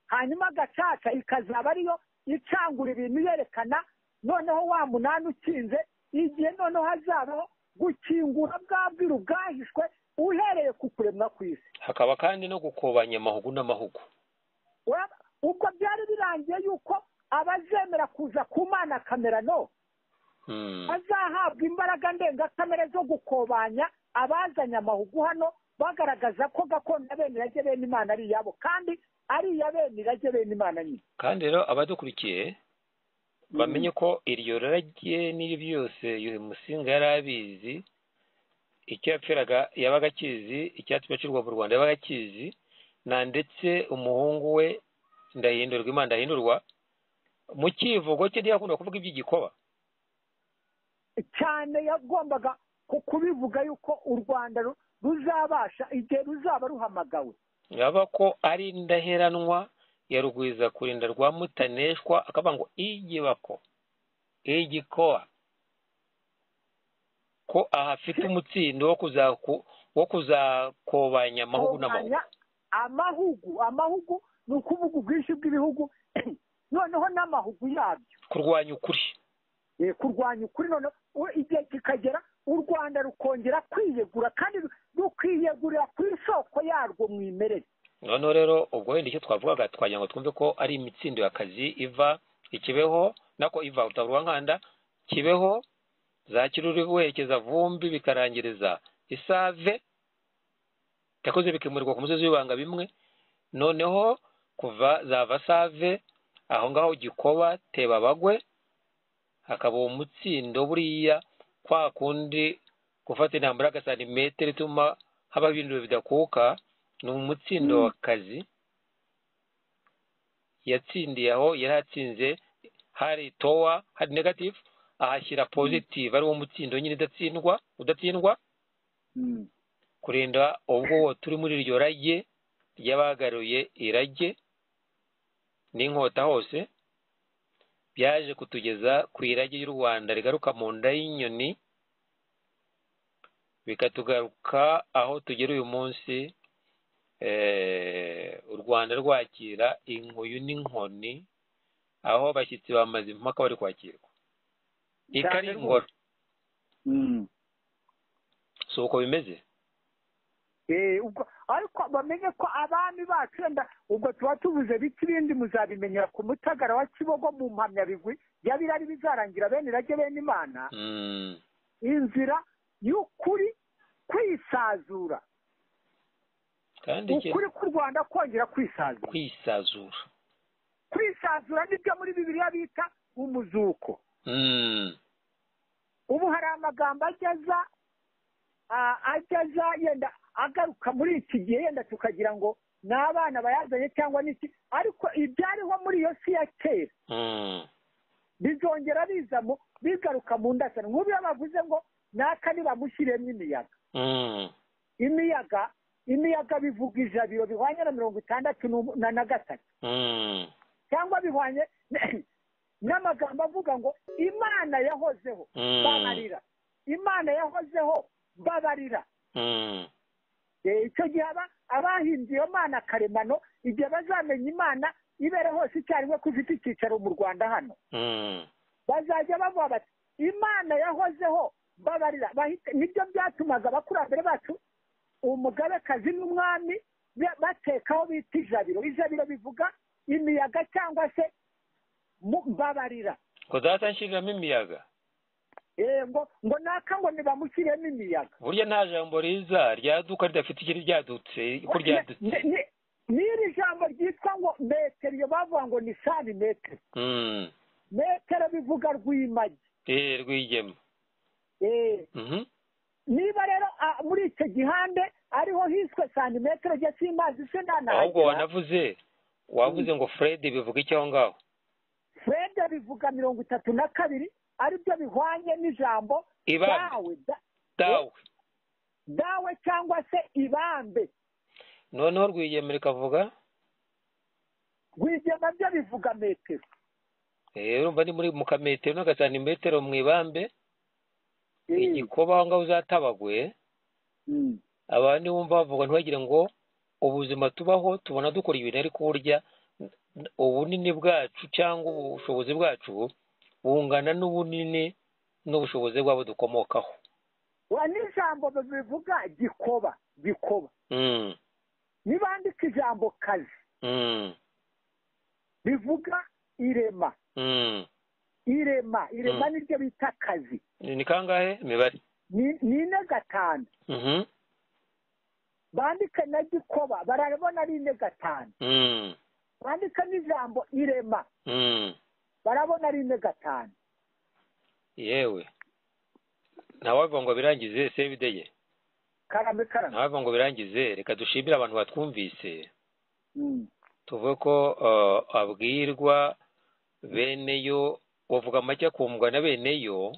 Hanyuma gacaca ikazaba ariyo icangura ibintu yerekana noneho wa munani ukinze, igihe noneho hazabaho gukingura bwa bwiru bwahishwe uhereye ku kuremwa kw'isi. Hakaba kandi no gukobanya amahugu n'amahugu. Ubwo byari birangiye yuko abazemera kuza ku Mana kamerano bazahabwa imbaraga ndengakamere zo gukobanya abazanye amahugu hano, bagaragaza ko gakondo bene irage bene Imana ari iyabo, kandi ari iya bene irage bene Imana nyine. Kandi rero abadukurikiye bamenye ko iryo rage n'ibyo byose Yuhi Musinga yari abizi, icyo yapfiraga yabaga akizi, icyatumye acirwa mu Rwanda yabaga akizi, na ndetse umuhungu we Ndahindurwa, Imana Ndahindurwa, mu kivugo cye ntiyakunda kuvuga iby'igikoba cyane, yagombaga kubivuga yuko u Rwanda ruzabasha igihe ruzaba ruhamagawe. Yaba ko ari indaheranwa ya Rugwiza kurinda rwa Mutaneshwa, akavuga ngo igibako igikoba ko ahafite umutsindo wo kuzakobanya amahugu n'amahugu. Amahugu ni ukuvuga ubwinshi bw'ibihugu, noneho n'amahugu yabyo. Kurwanya ukuri. Kurwanya ukuri, noneho igihe kikagera u Rwanda rukongera kwiyegura, kandi rukiyegurira ku isoko yarwo mwimerere. Noneho rero ubwo wenda icyo twavugaga twagira ngo twumve ko ari imitsindo y'akazi iva ikibeho, nako iva Rwankanda, Kibeho, za Kiruri werekeza Vumbi, bikarangiriza Isave, yakoze bikimurirwa ku musozi w'ibanga bimwe. Noneho kuva zava Save aho ngaho Gikoba Teba Bagwe, hakaba uwo mutsindo buriya kwa kundi gufata intambara agasantimetero ituma haba ibintu bidakuka, ni umutsindo w'akazi yatsindiye aho yari atsinze, hari towa hari negative, ahashyira positive, ari wo mutsindo nyine udatsindwa, kurinda ubwo turi muri iryo rage ry'abagaruye irage n'inkota hose, byaje kutugeza ku irage y'u Rwanda rigaruka mu nda y'inyoni, bikatugaruka aho tugera uyu munsi. U Rwanda rwakira inkuyu n'inkoni, aho abashyitsi bamaze impaka bari kwakirwa ikari ingoro. Si uko bimeze? Ariko bamenye ko abami bacu wenda ubwo tuba tuvuze biti ibindi muzabimenyera ku Mutagara wa Kibogo mu mpamyabigwi ya birari bizarangira bene irage bene Imana. Inzira y'ukuri kwisazura, ukuri k'u Rwanda kongera kwisazura. Kwisazura nibyo muri Bibiliya bita umuzuko. Ubu hari amagambo ageza yenda agaruka muri iki gihe, yenda tukagira ngo ni abana bayazanye cyangwa n'iki, ariko ibyariho muri iyo si ya kera bizongera bizamo bigaruka mu ndasano. Nk'ubu iyo bavuze ngo Naka nibamushyiremo imiyaga. Imiyaga bivuga ijabiro bihwanye na 63, cyangwa bihwanye n'amagambo avuga ngo Imana yahozeho babarira, Imana yahozeho babarira. Icyo gihe abahimbye iyo mana karemano, igihe bazamenya Imana ibere hose icyarimwe ko ifite icyicaro mu Rwanda hano, bazajya bavuga bati Imana yahozeho babarira. Nibyo byatumaga abakurambere bacu umugabekazi n'umwami batekaho bita ijabiro. Ijabiro bivuga imiyaga cyangwa se babarira. Ngo data nshiriramo imiyaga. Ngo naka ngo nibamushyiremo imiyaga. Burya nta jambo riza ryaduka ridafite ikiri ryadutse uko ryadutse. N'iri jambo ryitwa ngo metero, iyo bavuga ngo ni santimetero. Metero bivuga rw'imagi. Rwigema. Niba rero muri icyo gihande ariho hiswe santimetero, jya simazi se ndanahagera. Ahubwo wavuze ngo Fred bivuga icyo aho ngaho. Fred bivuga 32, aribyo bihwanye n'ijambo dawe, dawe cyangwa se ibambe. Noneho Rwigema rikavuga Rwigema byo bivuga metero. Urumva ni muri mu kametero n'agasantimetero mu ibambe. Igikoba aho ngaho uzatabagwe. Abandi wumva bavuga ntibagire ngo ubuzima tubaho tubona dukora ibintu, ariko burya ubunini bwacu cyangwa ubushobozi bwacu bungana n'ubunini n'ubushobozi bwabo dukomokaho. N'ijambo bivuga gikoba, gikoba. Nibandika ijambo kazi bivuga irema. Irema, irema niryo bita kazi. Ni kangahe imibare? Ni 4 5. Bandika na gikoba barabona ari 4 5. Bandika n'ijambo irema barabona ari 4 5. Yewe ntawavuga ngo birangize sebideye. Karame karame. Ntawavuga ngo birangize, reka dushimire abantu batwumvise. Tuvuge ko abwirwa beneyo, bavuga make kumvwa na beneyo,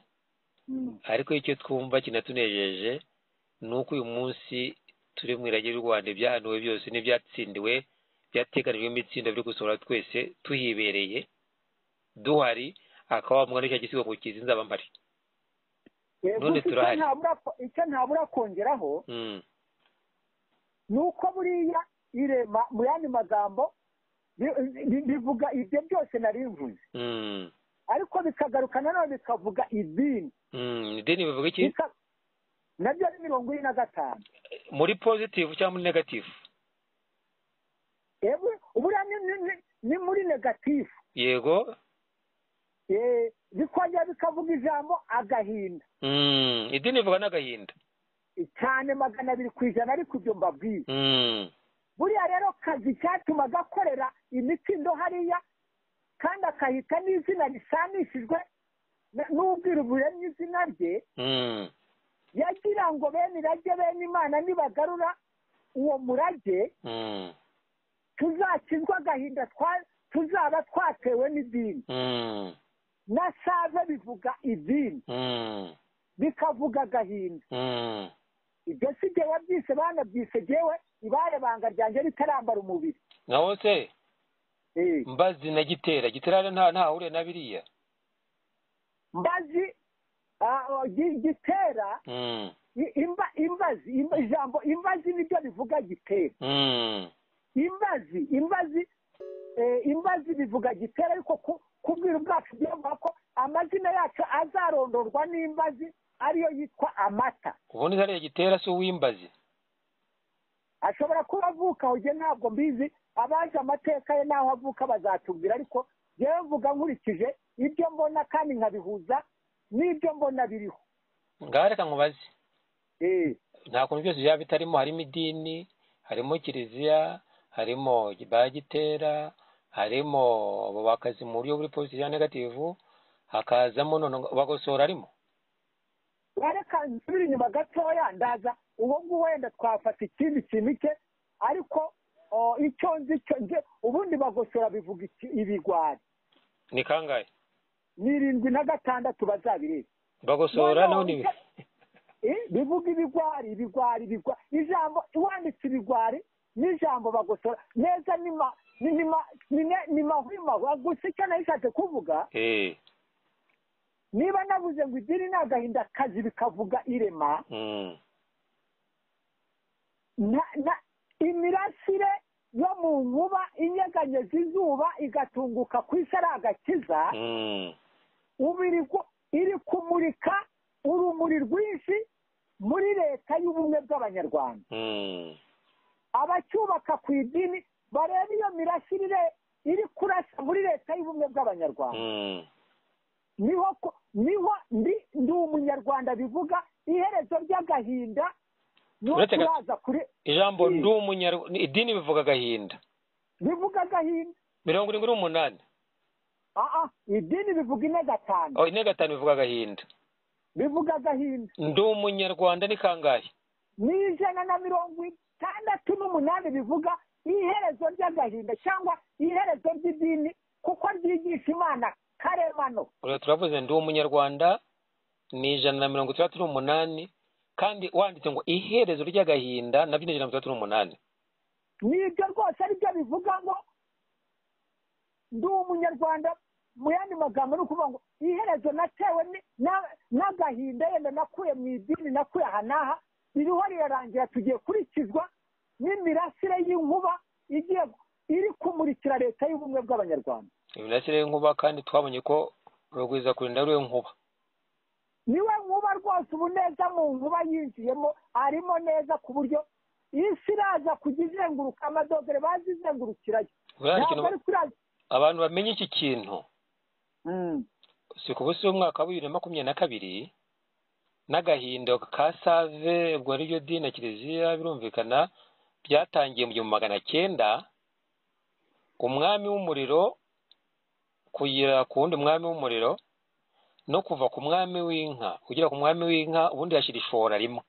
ariko icyo twumva kinatunejeje ni uko uyu munsi turi mu irage ry'u Rwanda, ibyahanuwe byose n'ibyatsindiwe byateganijwe imitsindo biri gusohora, twese tuhibereye duhari, akaba mwana cya gisigo ngo kizi nzaba mpari. None turahari. Icyo ntabura kongeraho ni uko buriya irema mu yandi magambo bivuga ibyo byose nari mvuze, ariko bikagaruka nanone bikavuga idini. Idini bivuga iki? Nabyo ari 45. Muri positive cyangwa muri negative? Buriya ni muri negative. Yego. Bikongera bikavuga ijambo agahinda. Idini bivuga n'agahinda cyane 200%, ariko ibyo mbabwiye. Buriya rero kazi cyatumaga akorera imitsindo hariya, kandi akahita n'izina risanishijwe n'ubwiru buremye izina rye, yagira ngo bene irage bene Imana nibagarura uwo murage, tuzakizwa agahinda tuzaba twatewe n'idini. Na save bivuga idini, bikavuga agahinda. Ibyo si jyewe wabyise, banabyise jyewe ibare banga ryanjye ritarambara umubiri. Naho se Mbazi na Gitera, Gitera nta hure na biriya. Mbazi Gitera, imbazi, ijambo imbazi nibyo bivuga Gitera. Imbazi imbazi bivuga Gitera, ariko kubwira ubwacu byavuga ko amazina yacu azarondorwa n'imbazi ariyo yitwa amata. Ubundi hariya Gitera si uw'imbazi. Ashobora kuba avuka aho, ntabwo mbizi, abazi amateka ye n'aho avuka bazatubwira, ariko yewe mvuga nkurikije ibyo mbona kandi nkabihuza n'ibyo mbona biriho. Ngaho reka nkubaze. Nta kuntu byose byaba bitarimo, harimo idini, harimo kiliziya, harimo ba Gitera, harimo abo bakazi mu buryo buri positive na negative, hakazamo none bagosora arimo. Reka nsubire inyuma gatoya, ndaza uwo nguwo wenda twafata ikindi kintu cye, ariko icyo nzi cyo nje ubundi bagosora bivuga ibigwari. Ni kangahe? Ni 7 na 6 bazabireba. Bagosora none Bivuga ibigwari, ibigwari, ibigwari. Ijambo wanditse ibigwari n'ijambo bagosora neza ni mahwima. Gusa icyo nayishatse kuvuga, niba navuze ngo idini ni agahinda kazi bikavuga irema, imirasire yo mu nkuba inyeganyeza izuba igatunguka ku isi ari agakiza, ubu iri kumurika urumuri rwinshi muri leta y'ubumwe bw'Abanyarwanda. Abacyubaka ku idini bareba iyo mirasire iri kurasa muri leta y'ubumwe bw'Abanyarwanda. Niho ndi umunyarwanda bivuga iherezo ry'agahinda. Ijambo ndi umunyarwanda, idini bivuga agahinda, bivuga agahinda. 78. Idini bivuga 45. 45 bivuga agahinda, bivuga agahinda. Ndi umunyarwanda ni kangahe? Ni 168 bivuga iherezo ry'agahinda cyangwa iherezo ry'idini, kuko ryigisha Imana karemano. Turavuze ndi umunyarwanda ni 168, kandi wanditse ngo iherezo ry'agahinda nabyo ni 168. Nibyo rwose aribyo bivuga ngo ndi umunyarwanda. Mu yandi magambo ni ukuvuga ngo iherezo natewe n'agahinda, yenda nakuye mu idini, nakuye aha n'aha, ririho rirarangira, tugiye kurikizwa n'imirasire y'inkuba igiye iri kumurikira leta y'ubumwe bw'Abanyarwanda. Imirasire y'inkuba, kandi twabonye ko Rugwiza kurinda ari we nkuba. Niwe nkuba rwose, ubu neza mu nkuba yinjiyemo, arimo neza ku buryo isi iraza kujya izenguruka, amadogere bazizengurukirayo. Abantu bamenye iki kintu, si ku busi w'umwaka wa 2022 n'agahinda ka Save, ubwo ariryo dini na kiliziya birumvikana, byatangiye mu 1900, umwami w'umuriro kugera ku wundi mwami w'umuriro, no kuva ku mwami w'inka ugera ku mwami w'inka, ubundi yashyira ishora rimwe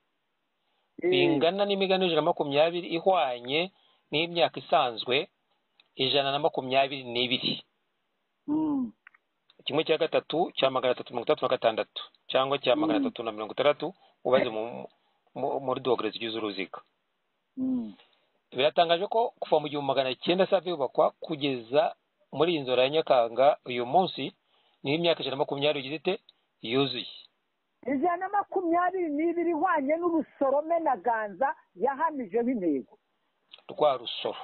bingana n'imigani 120 ihwanye n'imyaka isanzwe 122, 1/3 cya 336 cyangwa cya 360 ubaze muri dogere zigize uruziga. Biratangaje ko kuva mu 1900 Save yubakwa kugeza muri iyi nzora ya Nyakanga uyu munsi ni imyaka 120 igize ite yuzuye. 122 ihwanye n'urusoro Menaganza yahamijeho intego rwa rusoro.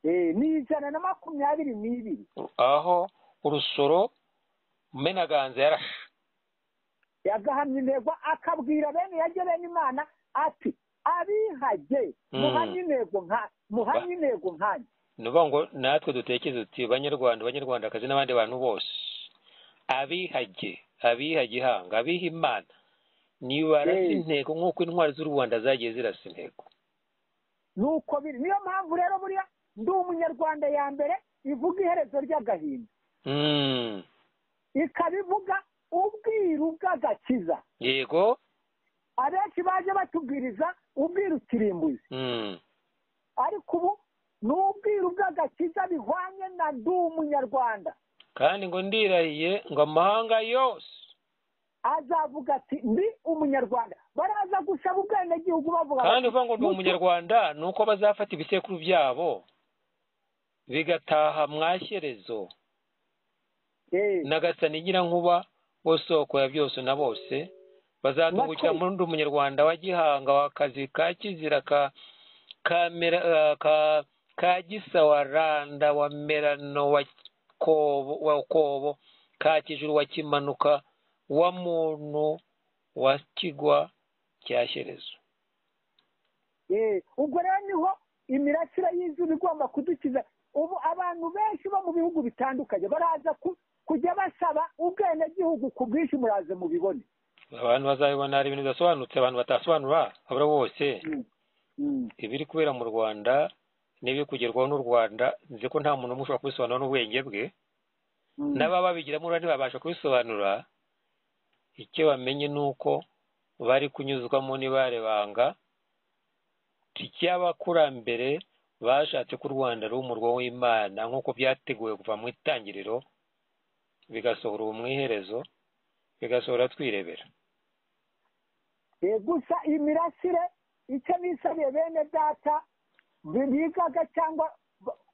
Ni 122 aho urusoro Menaganza yarashe yagahamya intego, akabwira bene yajye bene Imana ati abihage muhamye intego nka muhamye intego nkanjye. Ni ukuvuga ngo natwe dutekereze uti Banyarwanda, Banyarwandakazi n'abandi bantu bose, abihage, abiha gihanga, abiha Imana, nibarasa intego nk'uko intwari z'u Rwanda zagiye zirasa intego. Nuko biri. Niyo mpamvu rero buriya ndi umunyarwanda ya mbere ivuga iherezo ry'agahinda, ikabivuga ubwiru bw'agakiza. Yego, abenshi baje batubwiriza ubwiru kirimbuzi, ariko ubu ni ubwiru bw'agakiza bihwanye na ndi umunyarwanda. Kandi ngo ndirahiye ngo amahanga yose azavuga ati ndi umunyarwanda. Baraza gusaba ubwenegihugu bavuga, kandi uvuga ngo ndi umunyarwanda ni uko bazafata ibisekuru byabo bigataha mwashyerezo Nagasani Nyirankuba w'isoko ya byose na bose, bazatungukira muri ndi umunyarwanda wa Gihanga wa Kazi ka Kizira ka ka Gisa wa Randa wa Merano wa Kobo ka Kijuru wa Kimanuka wa Muntu wa Kigwa cya Shyerezo. Ubwo rero niho imirasire y'izuba igomba kudukiza. Ubu abantu benshi bo mu bihugu bitandukanye baraza kujya basaba ubwenegihugu ku bwinshi, muraze mubibone. Abantu bazabibona, hari ibintu bidasobanutse abantu batasobanura abura bose. Ibiri kubera mu Rwanda n'ibiri kugerwaho n'u Rwanda, nzi ko nta muntu umwe ushobora kubisobanura n'ubwenge bwe, n'ababa babigiramo uruhare ntibabasha kubisobanura. Icyo bamenye ni uko bari kunyuzwamo n'ibarebanga ry'abakurambere bashatse ko u Rwanda ari umurwa w'Imana nk'uko byateguwe kuva mu itangiriro, bigasohora ubu mu iherezo, bigasohora twirebera. Gusa imirasire icyo nisabiye bene data bigaga cyangwa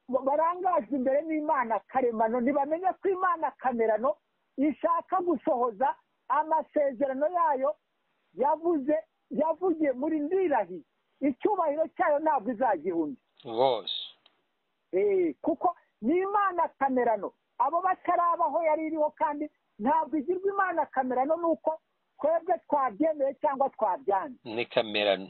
barangajwe imbere n'Imana karemano, ntibamenye ko Imana kamerano ishaka gusohoza amasezerano yayo yavuze, yavugiye muri ndirahi. Icyubahiro cyayo ntabwo izagihunda rwose. Kuko ni Imana kamerano, abo batarabaho yari iriho, kandi ntabwo igirwa Imana kamerano nuko twebwe twabyemeye cyangwa twabyanze. Ni kamerano,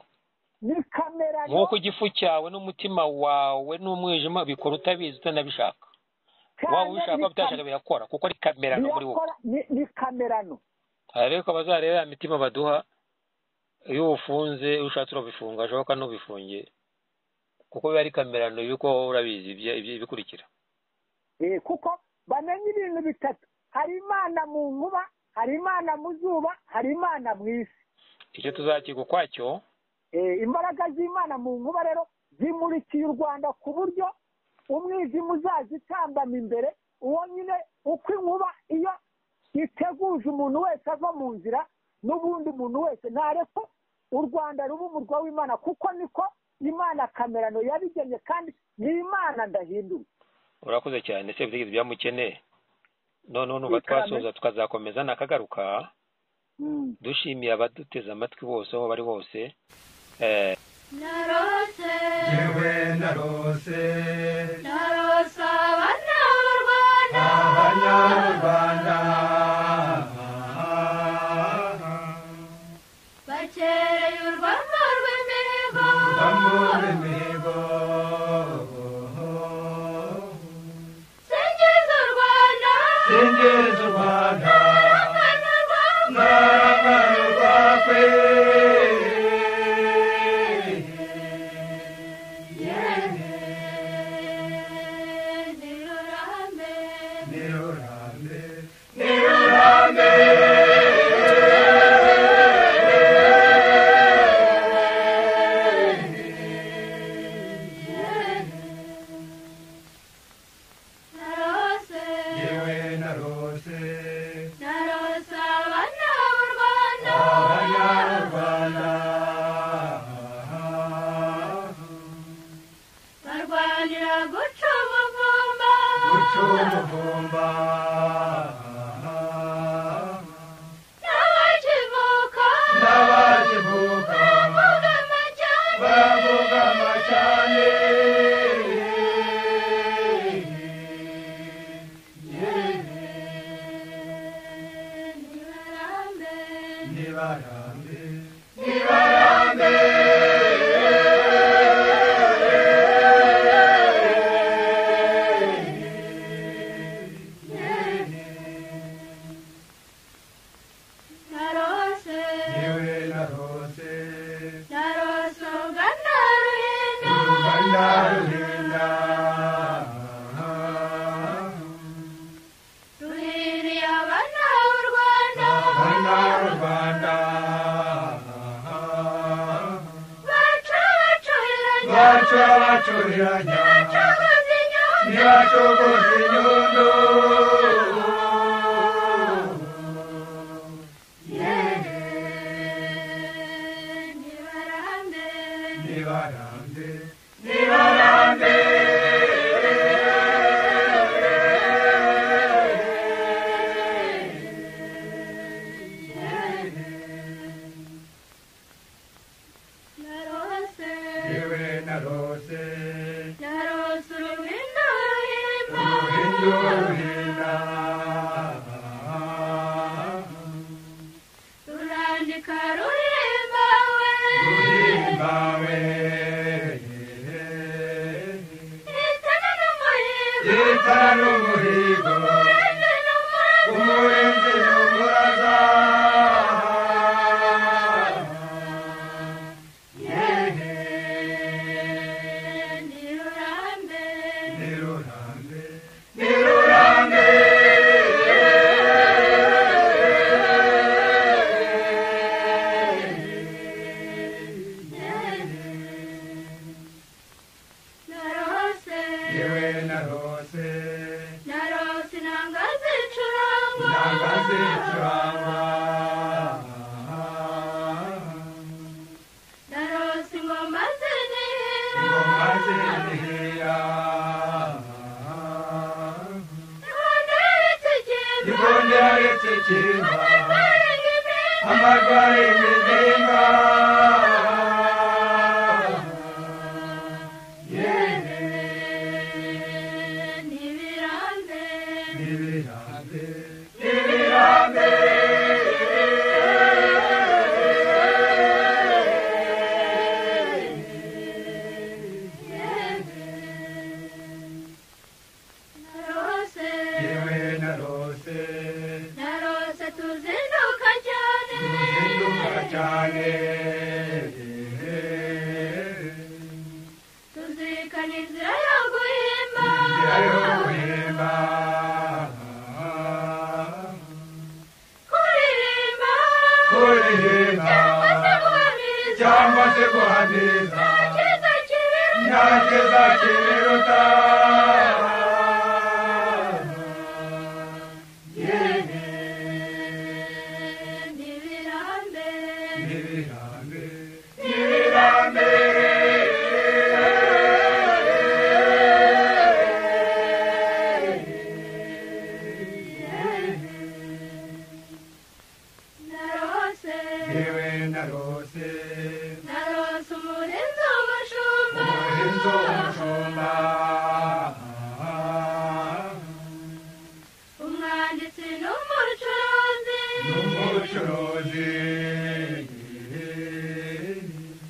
ni kamerano. Nk'uko igifu cyawe n'umutima wawe n'umwijima bikora utabizi utanabishaka, waba ubishaka utashaka birakora, kuko ari kamerano muri wowe. Ni kamerano. Ariko bazareba ya mitima baduha, iyo ufunze ushatse urabifunga, ashoboka n'ubifunge, kuko biba ari kamerano yuko urabizi ibikurikira. Kuko bamenye ibintu bitatu: hari Imana mu nkuba, hari Imana mu zuba, hari Imana mu isi. Icyo tuzakiga ukwacyo. Imbaraga z'Imana mu nkuba rero zimurikiye u Rwanda ku buryo umwijima uzazitambama imbere. Uwo nyine uko inkuba iyo iteguje umuntu wese ava mu nzira, n'ubundi umuntu wese ntareko u Rwanda ruba umurwa w'Imana, kuko niko Imana kamerano yabigennye, kandi ni Imana ndahindura. Urakoze cyane se bitigeze byamukene. None nuba twasoza tukazakomeza nakagaruka. Dushimiye abaduteze amatwi bose aho bari hose. Narose, yewe narose, narose abanyarwanda, abanyarwanda bakereye urwamo rw'imihigo, urwamo rw'imihigo. Singiza u Rwanda, singiza u Rwanda, narangana urwakwe. Nirurambe, nirurambe. Narose, Yewe narose, narose abana b'u Rwanda, abanyarwanda barwanira guca umuvumba, guca umuvumba, n'abakivuka, n'abakivuka bavuga amajyane, bavuga amajyane. Nibarambe, Nibarambe, nibarambe. Narose, Yewe narose, narose ugana Ruhinda, ugana Ruhinda, ruhiriye abana b'u Rwanda, abana b'u Rwanda, baca bacuriranya, baca bacuriranya, bacogoza inyundo, ntibacogoza inyundo. Nibarambe, Nibarambe, nibarambe. Narose, Yewe narose, narose urubindo ruhimba, uruhindo ruhinda, rurandika ruhimbawe, ruhimbawe. Itana n'umuhigo, Itana n'umuhigo, umurenzi n'umuraza, umurenzi n'umuraza. Nirurambe, Nirurambe, nirurambe. Narose, Yewe narose, narose. ingoma zinihira ingoma zinihira Igondera itsikimba amagare imizinga Nibirambe nibirambe nibirambe Narose yewe narose Narose tuzinduka cyane tuzinduka cyane tuzirikana inzira yo guhimba inzira yo guhimba kuririmba kuririmba cyangwa se guhamiriza cyangwa se guhamiriza nta cyiza kibiruta nta cyiza kibiruta Nibirambe nibirambe nibirambe Narose yewe narose Narose umurinzi w'umushumba umurinzi w'umushumba umwanditsi n'umucuruzi n'umucuruzi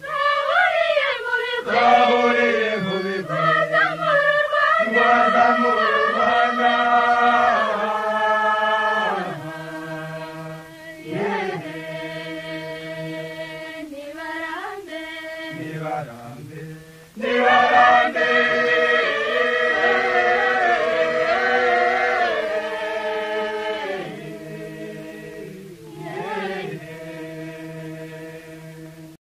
bahuriye mu bigwi bahuriye mu bigwi bazamura u Rwanda bazamura u Rwanda Nibarambe nibarambe nibarambe.